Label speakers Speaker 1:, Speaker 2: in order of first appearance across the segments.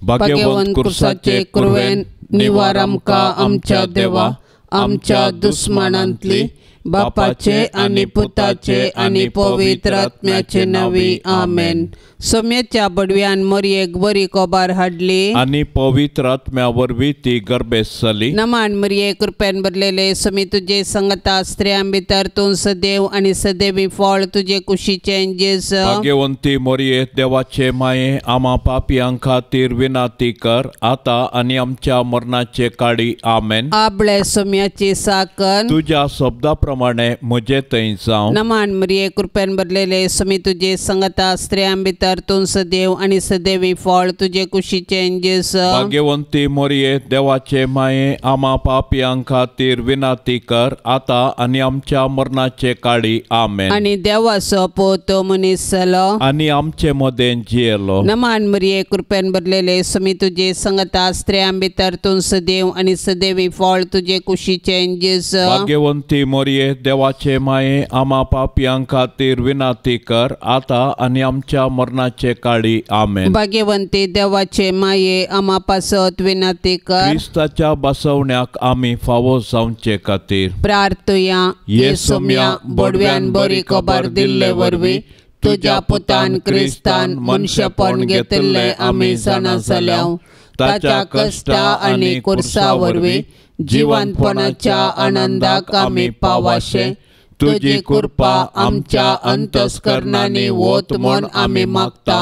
Speaker 1: भाग्यवंत कुर्साचे कुरवेन निवार आमकां आमच्या देवा आमच्या दुस्मानांतली बापाचे आनी पुताचे आनी पवित्र आत्म्याचे नांवी आमेन. सोम्याच्या बडव्यान मोरयेक बरी कोबार हाडली
Speaker 2: आनी पवित्र आत्म्या वरवीं ती गर्भेस्त जाली.
Speaker 1: नमान मरिये कृपेन भरलेले सोमी तुजे संगता स्त्रियां भितर तूं सदैव आनी सदैवी फळ तुजे कुशीचें जेजू.
Speaker 2: भाग्यवंती मोरये देवाचे माये आमा पापयां खातीर विनाती कर आतां आनी आमच्या मरणाचे काळी आमेन.
Speaker 1: आबळे सोम्याची साकन
Speaker 2: तुज्या शब्दा प्रमाणे म्हजे थंय जावं.
Speaker 1: नमान मरिये कृपेन भरलेले सोमी तुजे संगता स्त्रियां भितर तूं सदैव आनी सदैवी फळ तुजे कुशीचें जेजू.
Speaker 2: भाग्यवंती मोरये देवाचे माये आमा पापयां खातीर विनाती कर आतां आनी आमच्या मरणाचे काळी आमेन.
Speaker 1: आनी देवाचो पूत मनीस जालो
Speaker 2: आनी आमचे मदें जियेलो.
Speaker 1: नमान मरिये कृपेन भरलेले सोमी तुजे संगता स्त्रियां भितर तूं सदैव आनी सदैवी फळ तुजे कुशीचें जेजू.
Speaker 2: भाग्यवंती मोरये देवाचे माये आमा पापयां खातीर विनाती कर आतां आनी आमच्या मरणाचे काळी आमेन.
Speaker 1: भाग्यवंती देवाचे माये आमा पासत विनाती कर.
Speaker 2: क्रिस्ताच्या बसवण्याक आमी फावो जावचे खातीर
Speaker 1: प्रार्थुया. ये सोम्या बोडव्यान बरी खबर दिल्ले वरवीं तुज्या पुतान क्रिस्तान मनशेपण घेतिल्लें आमी जाणा जाल्या. ताच्या कश्टा आनी कुर्सा वरवीं जिवनपणाच्या आनंदाक आमी पावाशे तुजी कृपा आमच्या अंतस्करणांनी वत म्हूण आमी मागता.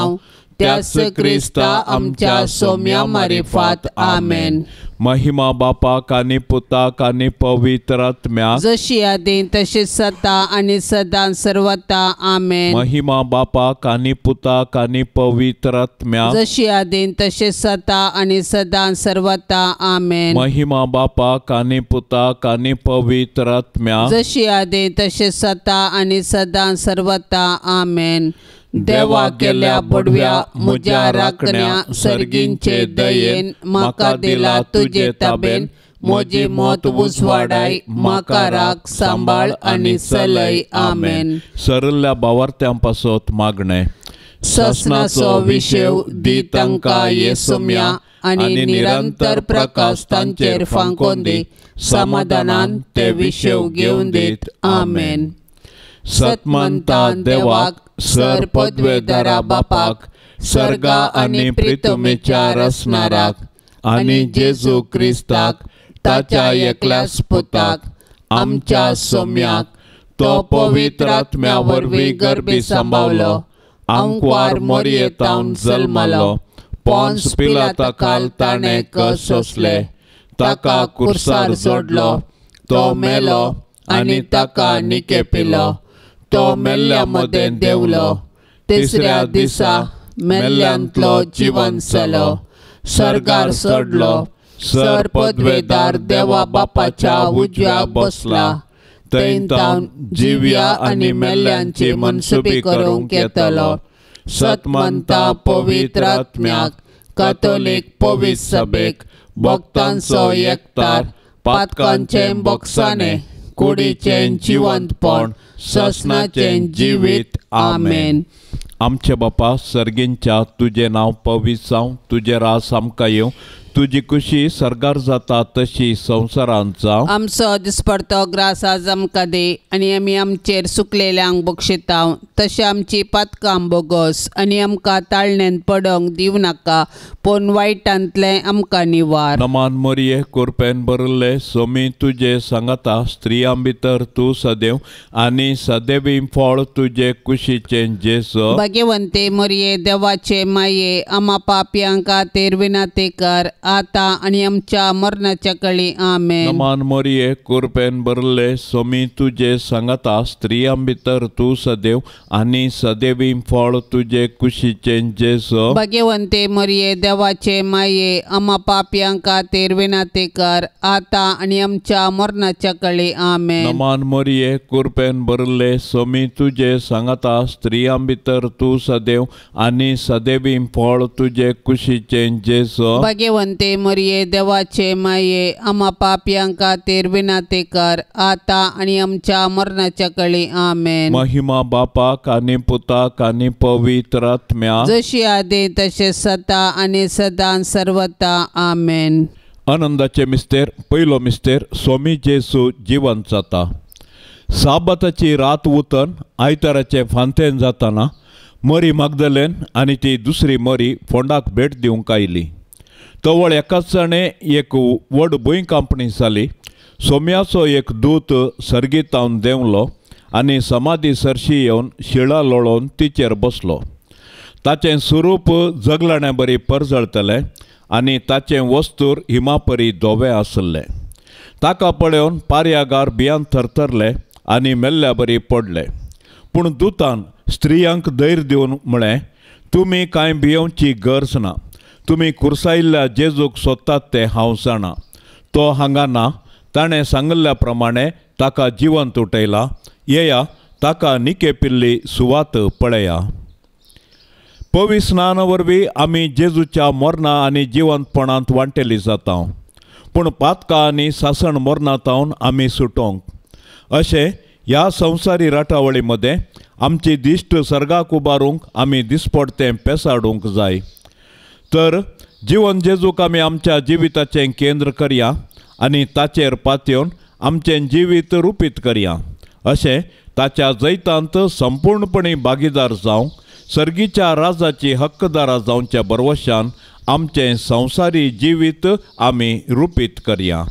Speaker 1: त्याच क्रिस्ता आमच्या सोम्या मारिफात आमेन.
Speaker 2: महिमा बापाक आनी पुताक आनी पवित्र आत्म्याक
Speaker 1: जशी आदी तशी सता आनी सदां सर्वता आमेन.
Speaker 2: महिमा बापाक आनी पुताक आनी पवित्र आत्म्याक
Speaker 1: जशी आदी तशी सता आनी सदां सर्वता आमेन.
Speaker 2: महिमा बापाक आनी पुताक आनी पवित्र आत्म्याक
Speaker 1: जशी आदी तशी सता आनी सदां सर्वता आमेन. देवा गेल्या बडव्या म्हज्या राखण्या सर्गींचे दयेन म्हाका दिला तुजे ताबेन म्हजी मत उजवाडाय म्हाका राख सांबाळ आनी चलय आमेन.
Speaker 2: सरल्या बावार्थ्यां पासत मागणें.
Speaker 1: ससनाचो विशेव दी तांकां येसोम्या आनी निरंतर प्रकाश तांचेर फांकोन दी समाधानान ते विशेव घेवन दीत आमेन.
Speaker 2: सतमंता देवाक सर पदवेदारा बापाक सर्गा आनी प्रितमेच्या रसनाराक आनी जेजू क्रिस्ताक ताच्या एकल्याच पुताक आमच्या सोम्याक तो पवित्र आत्म्या वरवीं गर्भी सांबावलो आंकवार मोरयेतावन जल्मलो पोन्स पिलाता खाल ताणें कस सोंसले ताका कुर्सार जोडलो तो मेलो आनी ताका निकेपिलो तो मेल्ल्या मदें देंवलो तिसऱ्या दिसा मेल्ल्यांतलो जिवन जालो सर्गार चडलो सर पदवेदार देवा बापाच्या उजव्या बसला थंय तावन जिव्या आनी मेल्ल्यांची मनसुबी करूंक येतलो. सतमंता पवित्र आत्म्याक कातोलीक पवित्र सभेक भक्तांचो एकतार पातकांचें बोगसाणें कुडीचें जिवंतपण ससनाचें जिवीत आमेन. आमचे बापा सर्गींच्या तुजें नांव पवित्र जावं तुजें रास आमकां येवं तुजी खुशी सर्गार जाता तशी संवसारांत जावं.
Speaker 1: आमचो दिसपडतो ग्रास आज आमकां दी आनी आमी आमचेर सुकलेल्यांक बक्षिताव तशें आमची पातकां बोगस आनी आमकां ताळणेंत पडोंक दिवं नाका पूण वायटांतलें आमकां निवार.
Speaker 2: नमान मोरये कुरपेन भरिल्ले सोमी तुजे सांगाता स्त्रियां भितर तूं सदैव आनी सदैवी फळ तुजे कुशीचें जेजू.
Speaker 1: भाग्यवंते मोरये देवाचे माये आमा पापयां खातीर विनाती कर आतां आनी आमच्या मरणाच्या कळी आमेन.
Speaker 2: नमान मोरये कुरपेन भरिल्ले सोमी तुजे सांगाता स्त्रियां भितर तूं सदैव आनी सदैवी फळ तुजे कुशीचें जेजू.
Speaker 1: भाग्यवंते मोरये देवाचे माये आमा पापयां खातीर विनाती कर आतां आनी आमच्या मरणाच्या कळी आमेन.
Speaker 2: नमान मोरये कुरपेन भरिल्ले सोमी तुजे सांगाता स्त्रियां भितर तूं सदैव आनी सदैवी फळ तुजे कुशीचें जेजू.
Speaker 1: भाग्यवंते भाग्यवंते मरिये देवाचे माये आमा पापयां खातीर विनंती कर आतां आनी आमच्या मरणाच्या कळी. आमेन.
Speaker 2: महिमा बापाक आनी पुताक आनी पवित्र आत्म्याक,
Speaker 1: जशी आदी तशें सदा आनी सदां सर्वता. आमेन.
Speaker 2: आनंदाचे मिस्तेर. पयलो मिस्तेर स्वामी जेसू जिवंत जाता. साबाताची रात उतन आयताराचे फांतेन जाताना मरी मागदलेन आनी ती दुसरी मरी फोंडाक भेट दिवंक आयली. तवळ एकाच जाणें एक व्हड भूंयकांपणी जाली. सोम्याचो एक दूत सर्गीतावन देंवलो आनी समाधी सरशी येवन शिळा लोळोवन तिचेर बसलो. ताचें स्वरूप जगलाण्या बरी परजळतलें आनी ताचें वस्तूर हिमापरी धवें आसलें. ताका पळोवन पारयागार भियान थरथरले आनी मेल्ल्या बरी पडले. पूण दुतान स्त्रियांक धैर्य दिवन म्हळें, तुमी कांय भियोवची गरज ना. तुमी कुर्सायिल्ल्या जेजूक सोदतात तें हांव जाणा. तो हांगा ना. ताणें सांगिल्ल्या प्रमाणे ताका जिवंत उठयला. येया, ताका निकेपिल्ली सुवात पळया. पवित्र स्नाना वरवीं आमी जेजूच्या मरणा आनी जिवंतपणांत वांटेली जाता. पूण पातकां आनी सासण मरणांत आमी सुटोंक अशें ह्या संवसारी राटावळी मदें आमची दिश्ट सर्गाक उबारूंक आमी दिसपडतें पेसाडूंक जाय. तर जिवन जेजूक आमी आमच्या जिविताचें केंद्र करया आनी ताचेर पातयेवन आमचें जिवीत रुपीत करया. अशें ताच्या जैतांत संपूर्णपणी भागीदार जावंक सर्गीच्या राजाची हक्कदारा जावच्या बरवशान आमचें संवसारी जिवीत आमी रुपीत करया.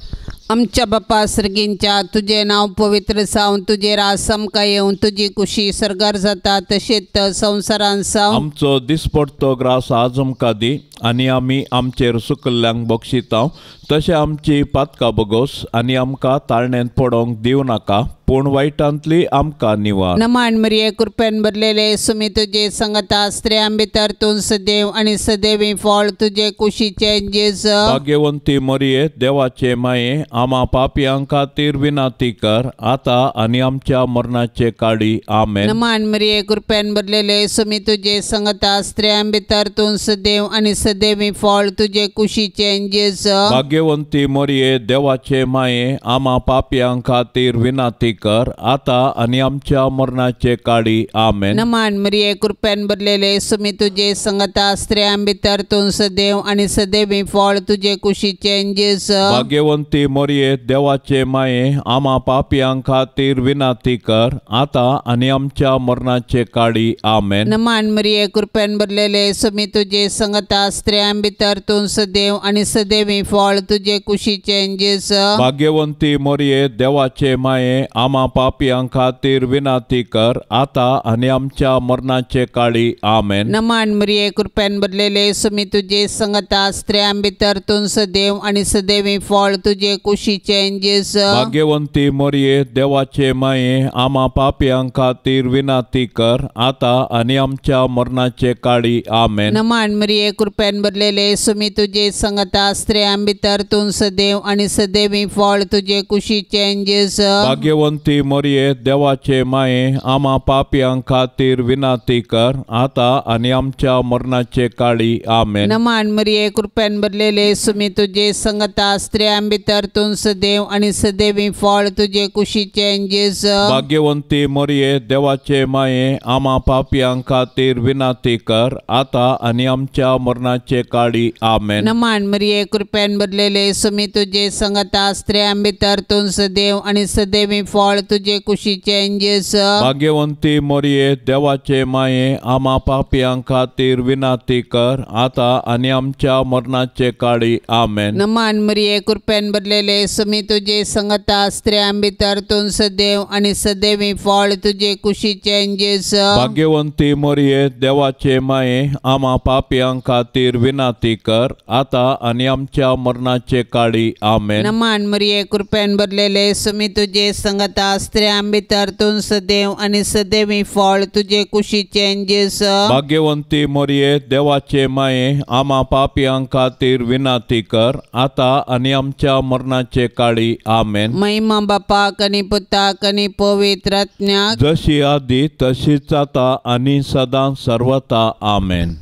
Speaker 1: आमच्या बापा सर्गींच्या तुजें नांव पवित्र जावं, तुजें राज आमकां येवं, तुजी कुशी सर्गार जाता तशेंच संवसारांत जावं.
Speaker 2: आमचो दिसपडतो ग्रास आज आमकां दी आनी आमी आमचेर सुकल्ल्यांक बक्षितांव तशें आमची पातकां बगोस आनी आमकां ताळण्यांत पडोवंक दिवं नाका, पूण वायटांतली आमकां निवार.
Speaker 1: नमान मरिये कृपेन भरलेले सुमी तुजे संगता, स्त्रियां भितर तूं सदैव आनी सदैवी फळ तुजे कुशीचें जेजू.
Speaker 2: भाग्यवंती मरिये देवाचे माये आमा पापयां खातीर विनंती कर आतां आनी आमच्या मरणाचे काळी. आमेन.
Speaker 1: नमान मरिये कृपेन भरलेले सुमी तुजे संगता, स्त्रियां भितर तूं सदैव आनी सदैवी फळ तुजे कुशीचें जेजू.
Speaker 2: भाग्यवंती मरिये देवाचे माये आमा पापयां खातीर विनंती कर आतां आनी आमच्या मरणाचे काळी. आमेन.
Speaker 1: नमान मरिये कृपेन भरलेले सुमी तुजे संगता, स्त्रियां भितर तूं सदैव आनी सदैवी फळ तुजे कुशीचें जेजू.
Speaker 2: भाग्यवंती मरिये देवाचे माये आमा पापयां खातीर विनंती कर आतां आनी आमच्या मरणाचे काळी. आमेन.
Speaker 1: नमान मरिये कृपेन भरलेले सुमी तुजे संगता, स्त्रियां भितर तूं सदैव आनी सदैवी फळ तुजे कुशीचें जेजू.
Speaker 2: भाग्यवंती मरिये देवाचे माये आमा पापयां खातीर विनंती कर आतां आनी आमच्या मरणाचे काळी. आमेन.
Speaker 1: नमान मरिये कृपेन भरलेले सुमी तुजे संगता, स्त्रियां भितर तूं सदैव आनी सदैवी फळ तुजे कुशीचें जेजू.
Speaker 2: भाग्यवंती मरिये देवाचे माये आमा पापयां खातीर विनंती कर आतां आनी आमच्या मरणाचे काळी. आमेन.
Speaker 1: नमान मरिये कृपेन भरलेले सुमी तुजे संगता, स्त्रियां भितर तूं सदैव आनी सदैवी फळ तुजे कुशीचें जेजू.
Speaker 2: भाग्यवंती मरिये देवाचे माये आमा पापयां खातीर विनंती कर आतां आनी आमच्या मरणाचे काळी. आमेन.
Speaker 1: नमान मरिये कृपेन भरलेले सुमी तुजे संगता, स्त्रियां भितर तूं सदैव आनी सदैवी फळ तुजे कुशीचें जेजू.
Speaker 2: भाग्यवंती मरिये देवाचे माये आमा पापयां खातीर विनंती कर आतां आनी आमच्या मरणाचे काळी. आमेन.
Speaker 1: नमान मरिये कृपेन भरलेले सुमी तुजे संगता, स्त्रियां भितर तूं सदैव आनी सदैवी फळ तुजे कुशीचें जेजू.
Speaker 2: भाग्यवंती मरिये देवाचे माये आमा पापयां खातीर विनंती कर आतां आनी आमच्या मरणाचे काळी. आमेन.
Speaker 1: नमान मरिये कृपेन भरलेले सुमी तुजे संगता, स्त्रियां भितर तूं सदैव आनी सदैवी फळ तुजे कुशीचें जेजू.
Speaker 2: भाग्यवंती मरिये देवाचे माये आमा पापयां खातीर विनंती कर आतां आनी आमच्या मरणाचे काळी. आमेन.
Speaker 1: नमान मरिये कृपेन भरलेले सुमी तुजे संगता, स्त्रियां भितर तूं सदैव आनी सदैवी फळ तुजे कुशीचें जेजू.
Speaker 2: भाग्यवंती मरिये देवाचे माये आमा पापयां खातीर विनंती कर आतां आनी आमच्या मरणाचे काळी. आमेन.
Speaker 1: महिमा बापाक आनी पुताक आनी पवित्र आत्म्याक,
Speaker 2: जशी आदी तशीच आतां आनी सदां सर्वता. आमेन.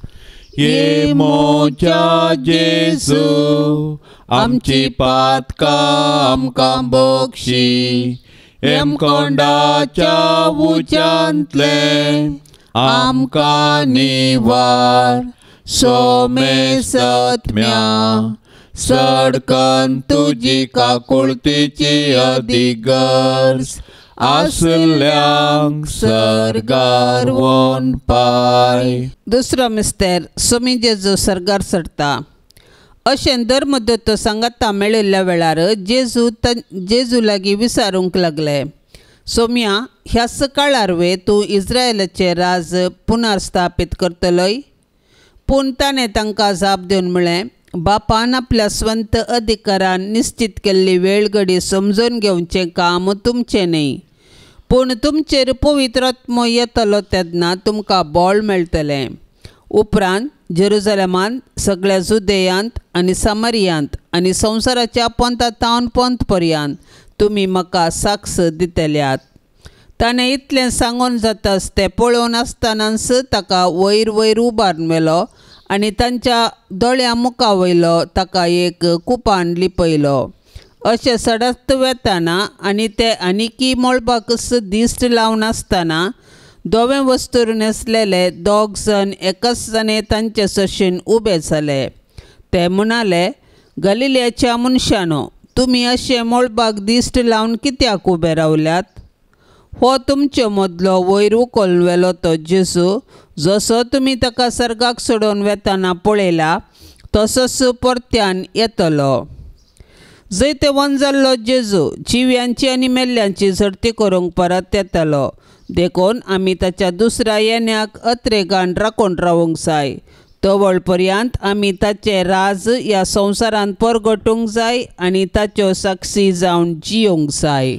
Speaker 2: ये मोच्या जेजू आमची पातकां आमकां बक्षी हेमकोंडाच्या उच्यांतलें आमकां निवार सोमेसत्म्या सडकन तुजी काकुळतीची अधिगर्ज आसल्यांक सर्गार वोन पाय.
Speaker 1: दुसरो मिस्तेर सोमी जेजू सर्गार चडटा. अशें धर्मदत्त सांगाता मेळिल्ल्या वेळार जेजू जेजू लागीं विचारूंक लागले, सोम्या ह्याच काळार वे तूं इस्रायलाचें राज पुनर्स्थापीत करतलोय? पूण ताणें तांकां जाप दिवन म्हळें, बापान आपल्या स्वंत अधिकारान निश्चित केल्ली वेळ घडी समजून घेवचें काम तुमचें न्हय, पूण तुमचेर पवित्र आत्मो येतलो तेन्ना तुमकां बळ मेळटलें. उपरांत जेरुजलेमांत, सगळ्या जुदेयांत आनी सामरियांत आनी संवसाराच्या पोंता तावन पोंत पर्यंत तुमी म्हाका साक्ष दितल्यात. ताणें इतलें सांगून जाताच तें पळोवन आसतनाच ताका वयर वयर उबारून व्हेलो आनी तांच्या दोळ्यां मुखा वयलो ताका एक कुपान लिपयलो. अशें सडत वेताना आनी ते आनिकी मळबाकच दिश्ट लावन आसतना धवें वस्तूर न्हेसलेले दोग जण एकाच जाणे तांचे सरशीन उबे जाले. ते म्हणाले, गलिलियाच्या मनशानो, तुमी अशें मळबाक दिश्ट लावन कित्याक उबे रावल्यात? हो तुमचे मदलो वयर उखलून व्हेलो तो जेजू, जसो तुमी ताका सर्गाक सोडून वेताना पळयला तसोच परत्यान येतलो. जैतवन जाल्लो जेजू जिव्यांची आनी मेल्ल्यांची झडती करूंक परत येतलो, देखून आमी ताच्या दुसऱ्या येण्याक अत्रेगान राखून रावूंक जाय. तवळ पर्यंत आमी ताचें राज ह्या संवसारांत परगटूंक जाय आनी ताच्यो साक्षी जावन जियोंक जाय.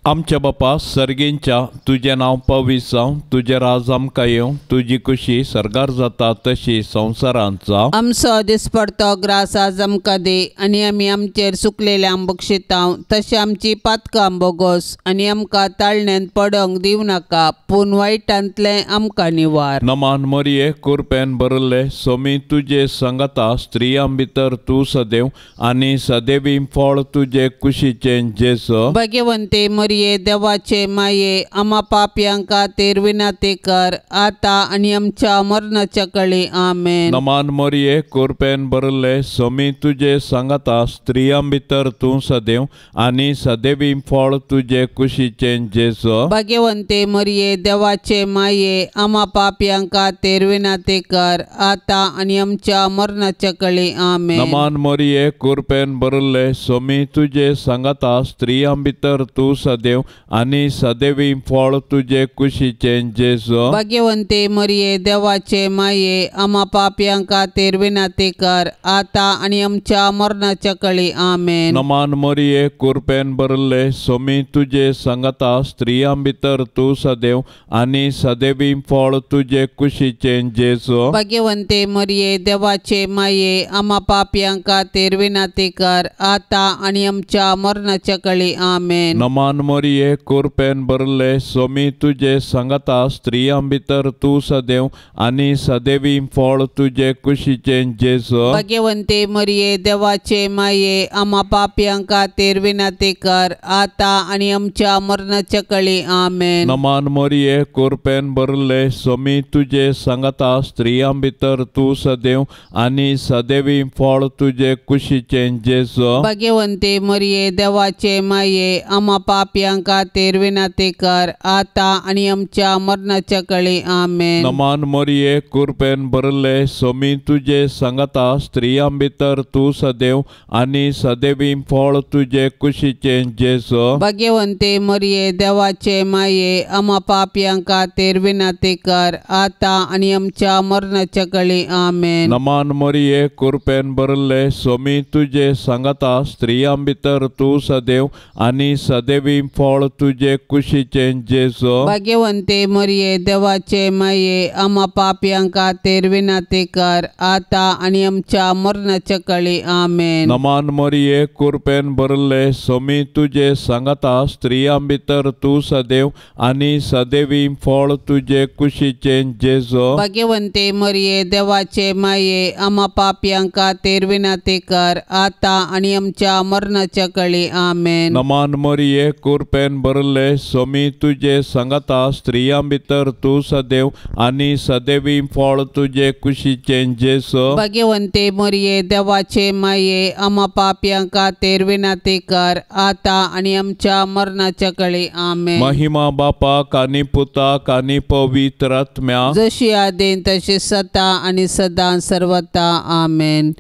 Speaker 2: आमच्या बापा सर्गींच्या, तुजें नांव पवित्र जावं, तुजें राज आमकां येवं, तुजी खुशी सर्गार जाता तशी संवसारांत जावं.
Speaker 1: आमचो दिसपडतो ग्रास आज आमकां दी आनी आमी आमचेर सुकलेल्यांक बक्षितांव तशें आमची पातकां बोगोस आनी आमकां ताळण्यांत पडोंक दिवं नाका, पूण वायटांतलें आमकां निवार.
Speaker 2: नमान मरिये, कुरपेन भरिल्ले, सोमी तुजे संगता, स्त्रियां भितर तूं सदैव आनी सदैवी फळ तुजे कुशीचें जेजू.
Speaker 1: भगवंते मरिये, देवाचे माये, आमा पापयांक खातीर विनंती कर आता आनी आमच्या मरणाच्या कळी. आमेन.
Speaker 2: नमान मरिये, कुरपेन भरिल्ले, सोमी तुजे सांगाता, स्त्रियां भितर तूं सदैव आनी सदैवी फळ तुजे कुशीचें जेजू.
Speaker 1: भगवंते मरिये, देवाचे माये, आमा पापयांक खातीर विनंती कर आता आनी आमच्या मरणाच्या कळी. आमेन.
Speaker 2: नमान मरिये, कुरपेन भरिल्ले, सोमी तुजे सांगाता, स्त्रियां भितर तूं सदैव आनी सदैवी फळ तुजे कुशीचें जेजू.
Speaker 1: भगवंते मरिये, देवाचे माये, आमा पापयांक खातीर विनंती कर आता आनी आमच्या मरणाच्या कळी. आमेन.
Speaker 2: नमान मरिये, कुरपेन भरिल्ले, सोमी तुजे सांगाता, स्त्रियां भितर तूं सदैव आनी सदैवी फळ तुजे कुशीचें जेजू.
Speaker 1: भगवंते मरिये, देवाचे माये, आमा पापयांक खातीर विनंती कर आता आनी आमच्या मरणाच्या कळी. आमेन.
Speaker 2: नमान मरिये, कुरपेन भरिल्ले, सोमी तुजे सांगाता, स्त्रियां भितर तूं सदैव आनी सदैवी फळ तुजे कुशीचें जेजू.
Speaker 1: भगवंते मरिये, देवाचे माये, आमा पापयांक खातीर विनंती कर आता आनी आमच्या मरणाच्या कळी. आमेन.
Speaker 2: नमान मरिये, कुरपेन भरिल्ले, सोमी तुजे सांगाता, स्त्रियां भितर तूं सदैव आनी सदैवी फळ तुजे कुशीचें जेजू.
Speaker 1: भगवंते मरिये, देवाचे माये, आमा पापयांक खातीर विनंती कर आता आनी आमच्या मरणाच्या कळी. आमेन.
Speaker 2: नमान मरिये, कुरपेन भरिल्ले, सोमी तुजे सांगाता, स्त्रियां भितर तूं सदैव आनी सदैवी फळ तुजे कुशीचें जेजू.
Speaker 1: भगवंते मरिये, देवाचे माये, आमा पापयांक खातीर विनंती कर आता आनी आमच्या मरणाच्या कळी. आमेन.
Speaker 2: नमान मरिये, कुरपेन भरिल्ले, सोमी तुजे सांगाता, स्त्रियां भितर तूं सदैव आनी सदैवी फळ तुजे कुशीचें जेजू।
Speaker 1: भाग्यवंते मरिये देवाचे माये आमा पापयां खातीर विनंती कर आता आनी आमच्या मरणाच्या काळी आमेन।
Speaker 2: नमान मरिये कृपेन भरले स्वामी तुजे सांगाता स्त्रियां भितर तूं सदैव आनी सदैवी फळ तुजे कुशीचें जेजू।
Speaker 1: भाग्यवंते मरिये देवाचे माये आमा पापयां खातीर विनंती कर आता आनी आमच्या मरणाच्या काळी आमेन।
Speaker 2: नमान मरिये कृपेन भरले स्वामी तुजे सांगाता स्त्रियां भितर तूं सदैव आनी सदैवी फळ तुजे कुशीचें जेजू।
Speaker 1: भाग्यवंते मरिये देवाचे माये आमा पापयां खातीर विनंती कर आता आनी आमच्या मरणाच्या काळी आमेन।
Speaker 2: महिमा बापाक आनी पुताक आनी पवित्र आत्म्याक
Speaker 1: जशी आदीन तशी सदा आनी सदां सर्वता आमेन।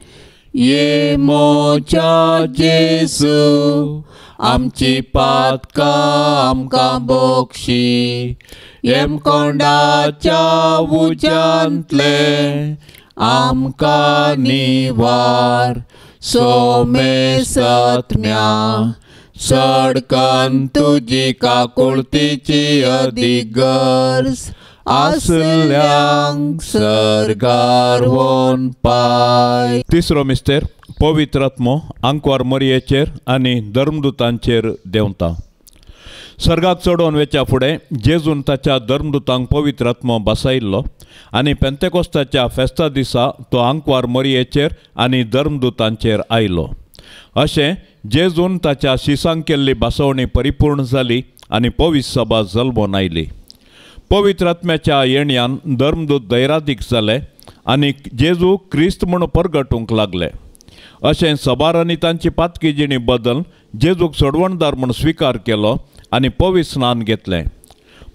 Speaker 2: ये मोच्या जेजू आमची पातकां आमकां बोक्षी येमकोंडाच्या उज्यांतले आमकां निवार सोमेसत्म्या सडकन तुजी काकुळतीची अदीक गरज आसल्यांक सर्गार वोन पाय। तिसरो मिस्तेर पवित्र आत्मो आंकवार मरियेचेर आनी धर्मदूतांचेर देंवता। सर्गाक चडोवन वेच्या फुडें जेजून ताच्या धर्मदूतांक पवित्र आत्मो बसायिल्लो आनी पेंतेकोस्ताच्या फेस्ता दिसा तो आंकवार मरियेचेर आनी धर्मदूतांचेर आयलो। अशें जेजून ताच्या शिसांक केल्ली बसवणी परिपूर्ण जाली आनी पवित्र सभा जल्मोन आयली। पवित्र आत्म्याच्या येण्यान धर्मदूत धैरादीक जाले आनी जेजू क्रिस्त म्हूण परगटूंक लागले। अशें सबारांनी तांची पातकी जिणी बदल जेजूक सोडवणदार म्हूण स्विकार केलो आनी पवित्र स्नान घेतलें।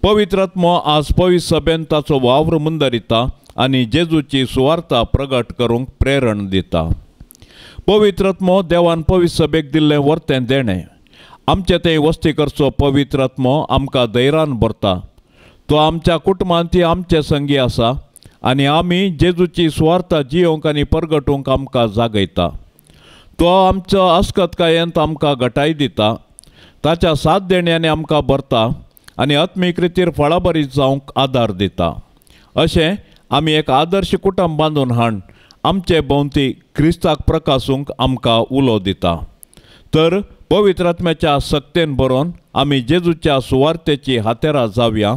Speaker 2: पवित्र आत्मो आज पवित्र सभेन ताचो वावर मुंदरिता आनी जेजूची सुवार्ता प्रगट करूंक प्रेरण दिता। पवित्र आत्मो देवान पवित्र सभेक दिल्लें वर्तें देणें। आमचे ते वस्ती करचो पवित्र आत्मो आमकां धैर्यान भरता। तो आमच्या कुटुंबांत ती आमचे संगी आसा आनी आमी जेजूची सुवार्ता जियोंक आनी परगटूंक आमकां जागयता। तो आमचो अस्कतकायेंत आमकां घटाय दिता। ताच्या साथ देण्यांनी आमकां भरता आनी आत्मीक रितीर फळाबरीत जावंक आदार दिता। अशें आमी एक आदर्श कुटुंब बांदून हाण आमचे भोंवती क्रिस्ताक प्रकासूंक आमकां उलो दिता। तर पवित्र आत्म्याच्या सक्तेन बरोवन आमी जेजूच्या सुवार्तेची हातेरां जावया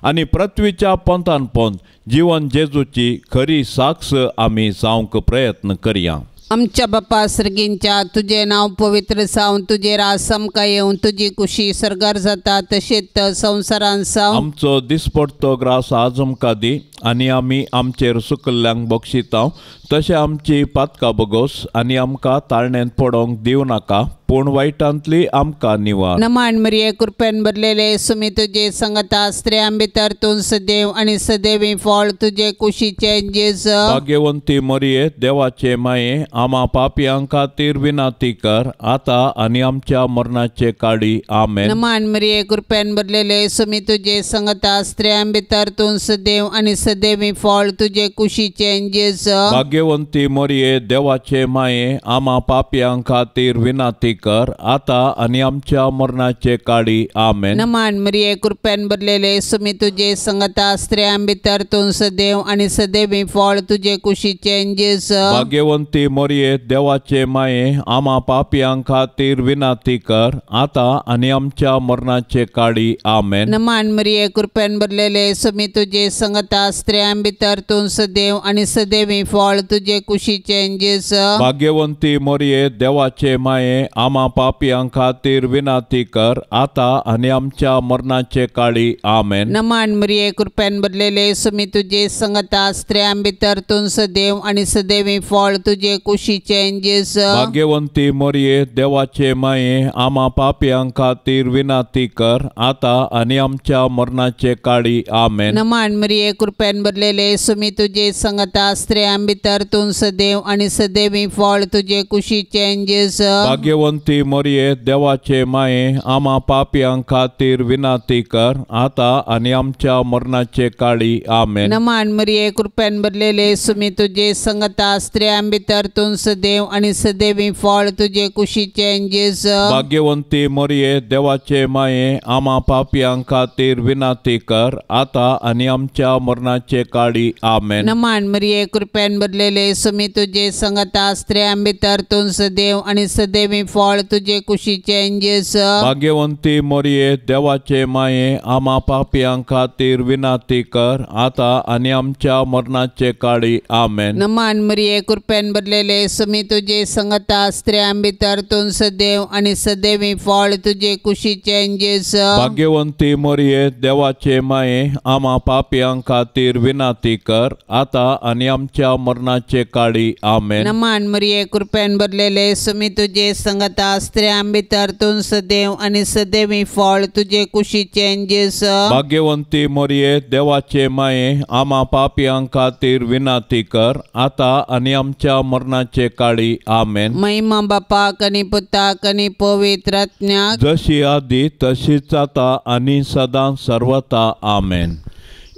Speaker 2: आनी पृथ्वीच्या पोंतान पोंत जिवन जेजूची खरी साक्ष आमी जावंक प्रयत्न करया।
Speaker 1: आमच्या बापा सर्गींच्या तुजें नांव पवित्र जावं, तुजें राज आमकां येवं, तुजी कुशी सर्गार जाता तशेंच संवसारांत जावं।
Speaker 2: आमचो दिसपडतो ग्रास आज आमकां दी आनी आमी आमचेर सुकल्ल्यांक बक्षिता तशें आमची पातकां बगोस आनी आमकां ताळण्यांत पडोवंक दिवं नाका पूण वायटांतली आमकां निवार।
Speaker 1: नमान मरिये कृपेन भरलेले सुमी तुजे संगता स्त्रियां भितर तूं सदैव आनी सदैवी फळ तुजे कुशीचें जेजू।
Speaker 2: भाग्यवंती मरिये देवाचे माये आमा पापयां खातीर विनंती कर आता आनी आमच्या मरणाचे काळी आमेन।
Speaker 1: नमान मरिये कृपेन भरलेले सुमी तुजे संगता स्त्रियां भितर तूं सदैव आनी सदैवी फळ तुजे कुशीचें जेजू।
Speaker 2: भाग्यवंती मरिये देवाचे माये आमा पापयां खातीर विनंती कर आता आनी आमच्या मरणाचे काळी आमेन।
Speaker 1: नमान मरिये कृपेन भरलेले सुमी तुजे संगता स्त्रियां भितर तूं सदैव आनी सदैवी फळ तुजे कुशीचें जेजू।
Speaker 2: भाग्यवंती मरिये देवाचे माये आमा पापयां खातीर विनंती कर आता आनी आमच्या मरणाचे काळी आमेन।
Speaker 1: नमान मरिये कृपेन भरलेले सुमी तुजे संगता स्त्रियां भितर तूं सदैव आनी सदैवी फळ तुजे कुशीचें जेजू।
Speaker 2: भाग्यवंती मरिये देवाचे माये आमा पापयां खातीर विनंती कर आता आनी आमच्या मरणाचे काळी आमेन।
Speaker 1: नमान मरिये कृपेन भरलेले सुमी तुजे संगता स्त्रियां भितर तूं सदैव आनी सदैवी फळ तुजे कुशीचें जेजू।
Speaker 2: भाग्यवंती मरिये देवाचे माये आमा पापयां खातीर विनंती कर आता आनी आमच्या मरणाचे काळी आमेन।
Speaker 1: नमान मरिये कृपेन भरलेले सुमी तुजे संगता स्त्रियां भितर तूं सदैव आनी सदैवी फळ तुजे कुशीचें जेजू।
Speaker 2: भाग्यवंती मरिये देवाचे माये आमा पापयां खातीर विनंती कर आता आनी आमच्या मरणाचे काळी आमेन।
Speaker 1: नमान मरिये कृपेन भरलेले सुमी तुजे संगता स्त्रियां भितर तूं तूं सदैव आनी सदैवी फळ तुजे कुशीचें जेजू।
Speaker 2: भाग्यवंती मरिये देवाचे माये आमा पापयां खातीर विनंती कर आतां आनी आमच्या मरणाचे काळी आमेन।
Speaker 1: नमान मरिये कृपेन भरलेले सुमी तुजे संगता स्त्रियां भितर तूं सदैव आनी सदैवी फळ तुजे कुशीचें जेजू।
Speaker 2: भाग्यवंती मरिये देवाचे माये आमा पापयां खातीर विनंती कर आतां आनी आमच्या मरणाचे काळी आमेन।
Speaker 1: नमान मरिये कृपेन भरलेले सुमी तुजे संगता स्त्रियां भितर तूं सदैव आनी सदैवी फळ तुजे कुशीचें जेजू।
Speaker 2: भाग्यवंती मरिये देवाचे माये आमा पापयां खातीर विनंती कर आतां आनी आमच्या मरणाचे काळी आमेन।
Speaker 1: नमान मरिये कृपेन भरलेले सुमी तुजे संगता स्त्रियां भितर तूं सदैव आनी सदैवी फळ तुजे कुशीचें जेजू।
Speaker 2: भाग्यवंती मरिये देवाचे माये आमा पापयां खातीर विनंती कर आतां आनी आमच्या मरणाचे काळी आमेन।
Speaker 1: महिमा बापाक आनी पुताक आनी पवित्र आत्म्याक,
Speaker 2: जशी आदी तशीच आतां आनी सदां सर्वता आमेन।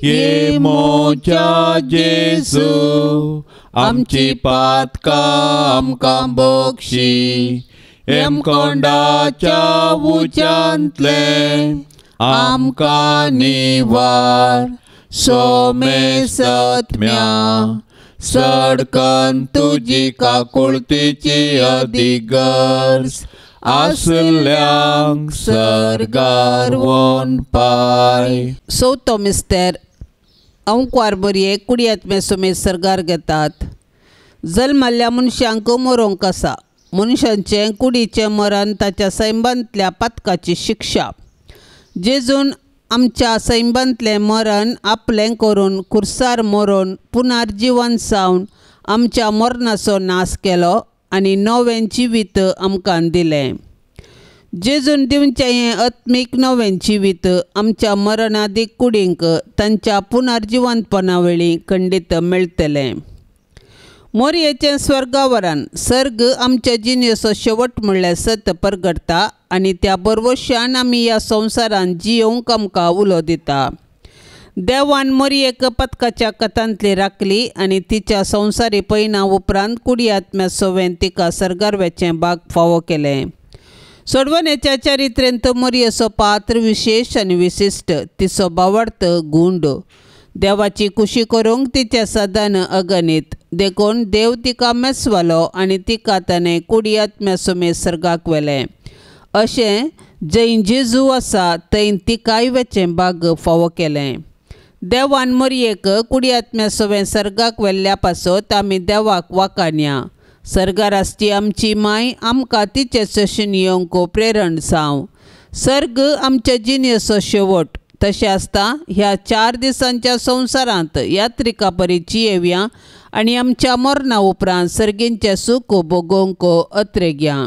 Speaker 2: ये मोजा जेजू आमची पातकां आमकां बक्षी, हेमकोंडाच्या उच्यांतलें आमकां निवार, सोमेसत्म्या सडकन तुजी काकुळतीची अधिगर्ज आसल्यांक सर्गार वोन पाय।
Speaker 1: चवथो मिस्तेर अंकवार बरये कुडयात्मे सुमेर सर्गार घेतात। जल्मल्ल्या मनशांक मरोंक आसा। मनशांचें कुडीचें मरण ताच्या सैमांतल्या पातकाची शिक्षा। जेजून आमच्या सैमांतलें मरण आपलें करून कुर्सार मरोन पुनर्जिवन जावन आमच्या मरणाचो नाश केलो आनी नवें जिवीत आमकां दिलें। जेजून दिवचें हें आत्मीक नवें जिवीत आमच्या मरणादीक कुडींक तांच्या पुनर्जिवंतपणा वेळी खंडीत मेळटलें। मोरयेचें स्वर्गावरान सर्ग आमच्या जिणेचो शेवट म्हणल्यार सत परगटता आनी त्या बरवशान आमी ह्या संवसारान जियोवंक आमकां उलो दिता। देवान मोरयेक पथकाच्या कथांतली राखली आनी तिच्या संवसारी पयना उपरांत कुडी आत्म्या सोवेन तिका सर्गार वचें बाग फावो केलें। सोडवणेच्या चरित्रेंत मोरयेचो पात्र विशेश आनी विशिश्ट, तिचो भावार्थ गुंड, देवाची कुशी करूंक तिचें सदन अगणीत, देखून देव तिका मेसवालो आनी तिका ताणें कुडी आत्म्या सुमेर सर्गाक व्हेलें। अशें जंय जेजू आसा थंय तिकाय वचें बाग फावो केलें। देवान मोरयेक कुडी आत्म्या सवें सर्गाक व्हेल्ल्या पासत आमी देवाक वाकान्या। सर्गार आसची आमची माय आमकां तिचे सशीन येवंक प्रेरण जावं। सर्ग आमच्या जिणेचो शेवट। तशें आसता ह्या 4 दिसांच्या संवसारांत यात्रिका परी जियेवया आनी आमच्या मरणा उपरांत सर्गींचें सूख भोगोवंक अत्रेग्या।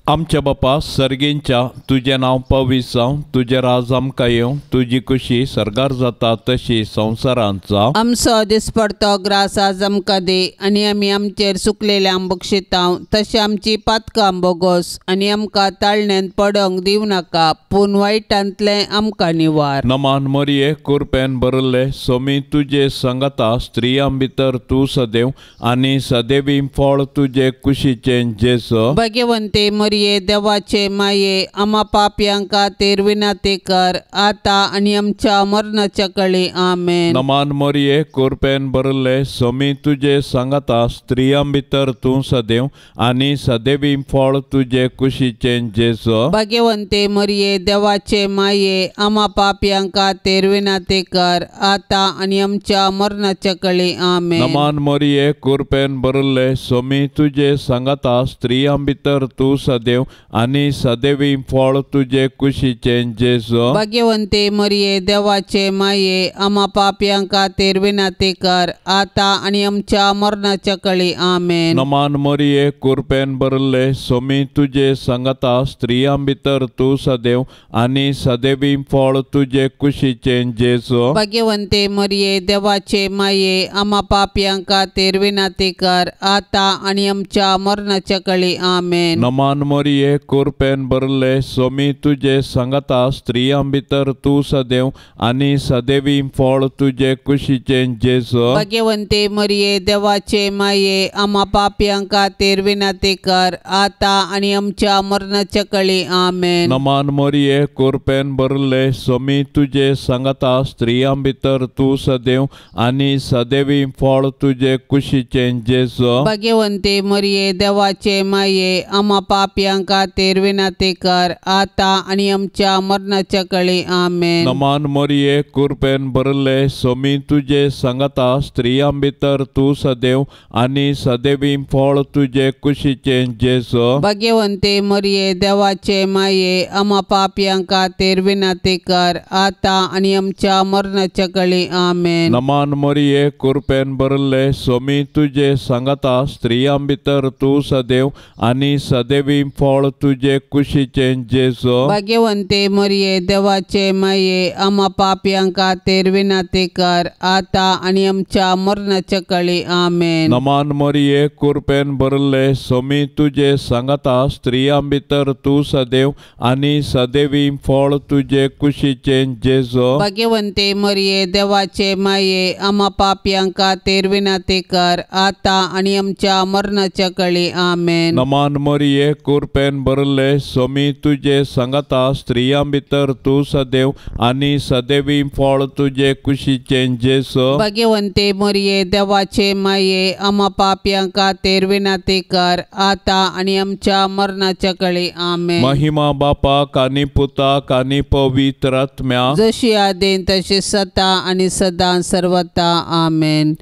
Speaker 2: आमच्या बापा सर्गींच्या तुजें नांव पवित्र जावं, तुजें राज आमकां येवं, तुजी कुशी सर्गार जाता तशी संवसारांत जावं।
Speaker 1: आमचो दिसपडतो ग्रास आज आमकां दी आनी आमी आमचेर सुकलेल्यांक बक्षितांव तशें आमची पातकां बोगोस आनी आमकां ताळण्यांत पडोंक दिवं नाका, पूण वायटांतलें आमकां निवार।
Speaker 2: नमान मरिये कुरपेन भरले सोमी तुजे संगता, स्त्रियां भितर तूं सदैव आनी सदैवी फळ तुजे कुशीचें जेजू।
Speaker 1: भाग्यवंते मरिये देवाचे माये आमा पापयां खातीर विनंती कर आतां आनी आमच्या मरणाच्या कळी आमेन।
Speaker 2: नमान मरिये कुरपेन भरले सोमी तुजे सांगता, स्त्रियां भितर तूं सदैव आनी सदैवी फळ तुजे कुशीचें जेजू।
Speaker 1: भाग्यवंते मरिये देवाचे माये आमा पापयां खातीर विनंती कर आतां आनी आमच्या मरणाच्या कळी आमेन।
Speaker 2: नमान मरिये कुरपेन भरले सोमी तुजे सांगता, स्त्रियां भितर तूं सदैव आनी सदैवी फळ तुजे कुशीचें जेजू।
Speaker 1: भाग्यवंते मरिये देवाचे माये आमा पापयां खातीर विनंती कर आतां आनी आमच्या मरणाच्या कळी आमेन।
Speaker 2: नमान मरिये कुरपेन भरले सोमी तुजे सांगता, स्त्रियां भितर तूं सदैव आनी सदैवी फळ तुजे कुशीचें जेजू।
Speaker 1: भाग्यवंते मरिये देवाचे माये आमा पापयां खातीर विनंती कर आतां आनी आमच्या मरणाच्या कळी आमेन।
Speaker 2: नमान मोरये कुरपेन भरले सोमी तुजे सांगाता स्त्रियां भितर तूं सदैव आनी सदैवी फळ तुजे कुशीचें जेजू.
Speaker 1: भाग्यवंते मरिये देवाचे माये आम्हा पापयां खातीर विनंती कर आता आनी आमच्या मरणाच्या कळी. आमेन.
Speaker 2: नमान मोरये कुरपेन भरले सोमी तुजे सांगाता स्त्रियां भितर तूं सदैव आनी सदैवी फळ तुजे कुशीचें जेजू.
Speaker 1: भाग्यवंते मरिये देवाचे माये आम्हा पापयां खातीर विनंती कर आता आनी आमच्या मरणाच्या कळी. आमेन.
Speaker 2: नमान मोरये कुरपेन भरले सोमी तुजे सांगाता स्त्रियां भितर तूं सदैव आनी सदैवी फळ तुजे कुशीचें जेजू.
Speaker 1: भाग्यवंते मरिये देवाचे माये आम्हा पापयां खातीर विनंती कर आता आनी आमच्या मरणाच्या कळी. आमेन.
Speaker 2: नमान मोरये कुरपेन भरले सोमी तुजे सांगाता स्त्रियां भितर तूं सदैव आनी सदैवी फळ तुजे कुशीचें जेजू.
Speaker 1: भाग्यवंते मरिये देवाचे माये आम्हा पापयां खातीर विनंती कर आता आनी आमच्या मरणाच्या कळी. आमेन.
Speaker 2: नमान मोरये कुरपेन भरले सोमी तुजे सांगाता स्त्रियां भितर तूं सदैव आनी सदैवी फळ तुजे कुशीचें जेजू.
Speaker 1: भाग्यवंते मरिये देवाचे माये आम्हा पापयां खातीर विनंती कर आता आनी आमच्या मरणाच्या कळी. आमेन.
Speaker 2: नमान मोरये कुरपेन भरले सोमी तुजे सांगाता स्त्रियां भितर तूं सदैव आनी सदैवी फळ तुजे कुशीचें जेजू.
Speaker 1: भाग्यवंते मरिये देवाचे माये आम्हा पापयां खातीर विनंती कर आता आनी आमच्या मरणाच्या कळी. आमेन.
Speaker 2: महिमा बापाक आनी पुताक आनी पवित्र आत्म्याक,
Speaker 1: जशी आदीन तशी सदा आनी सदां सर्वता. आमेन.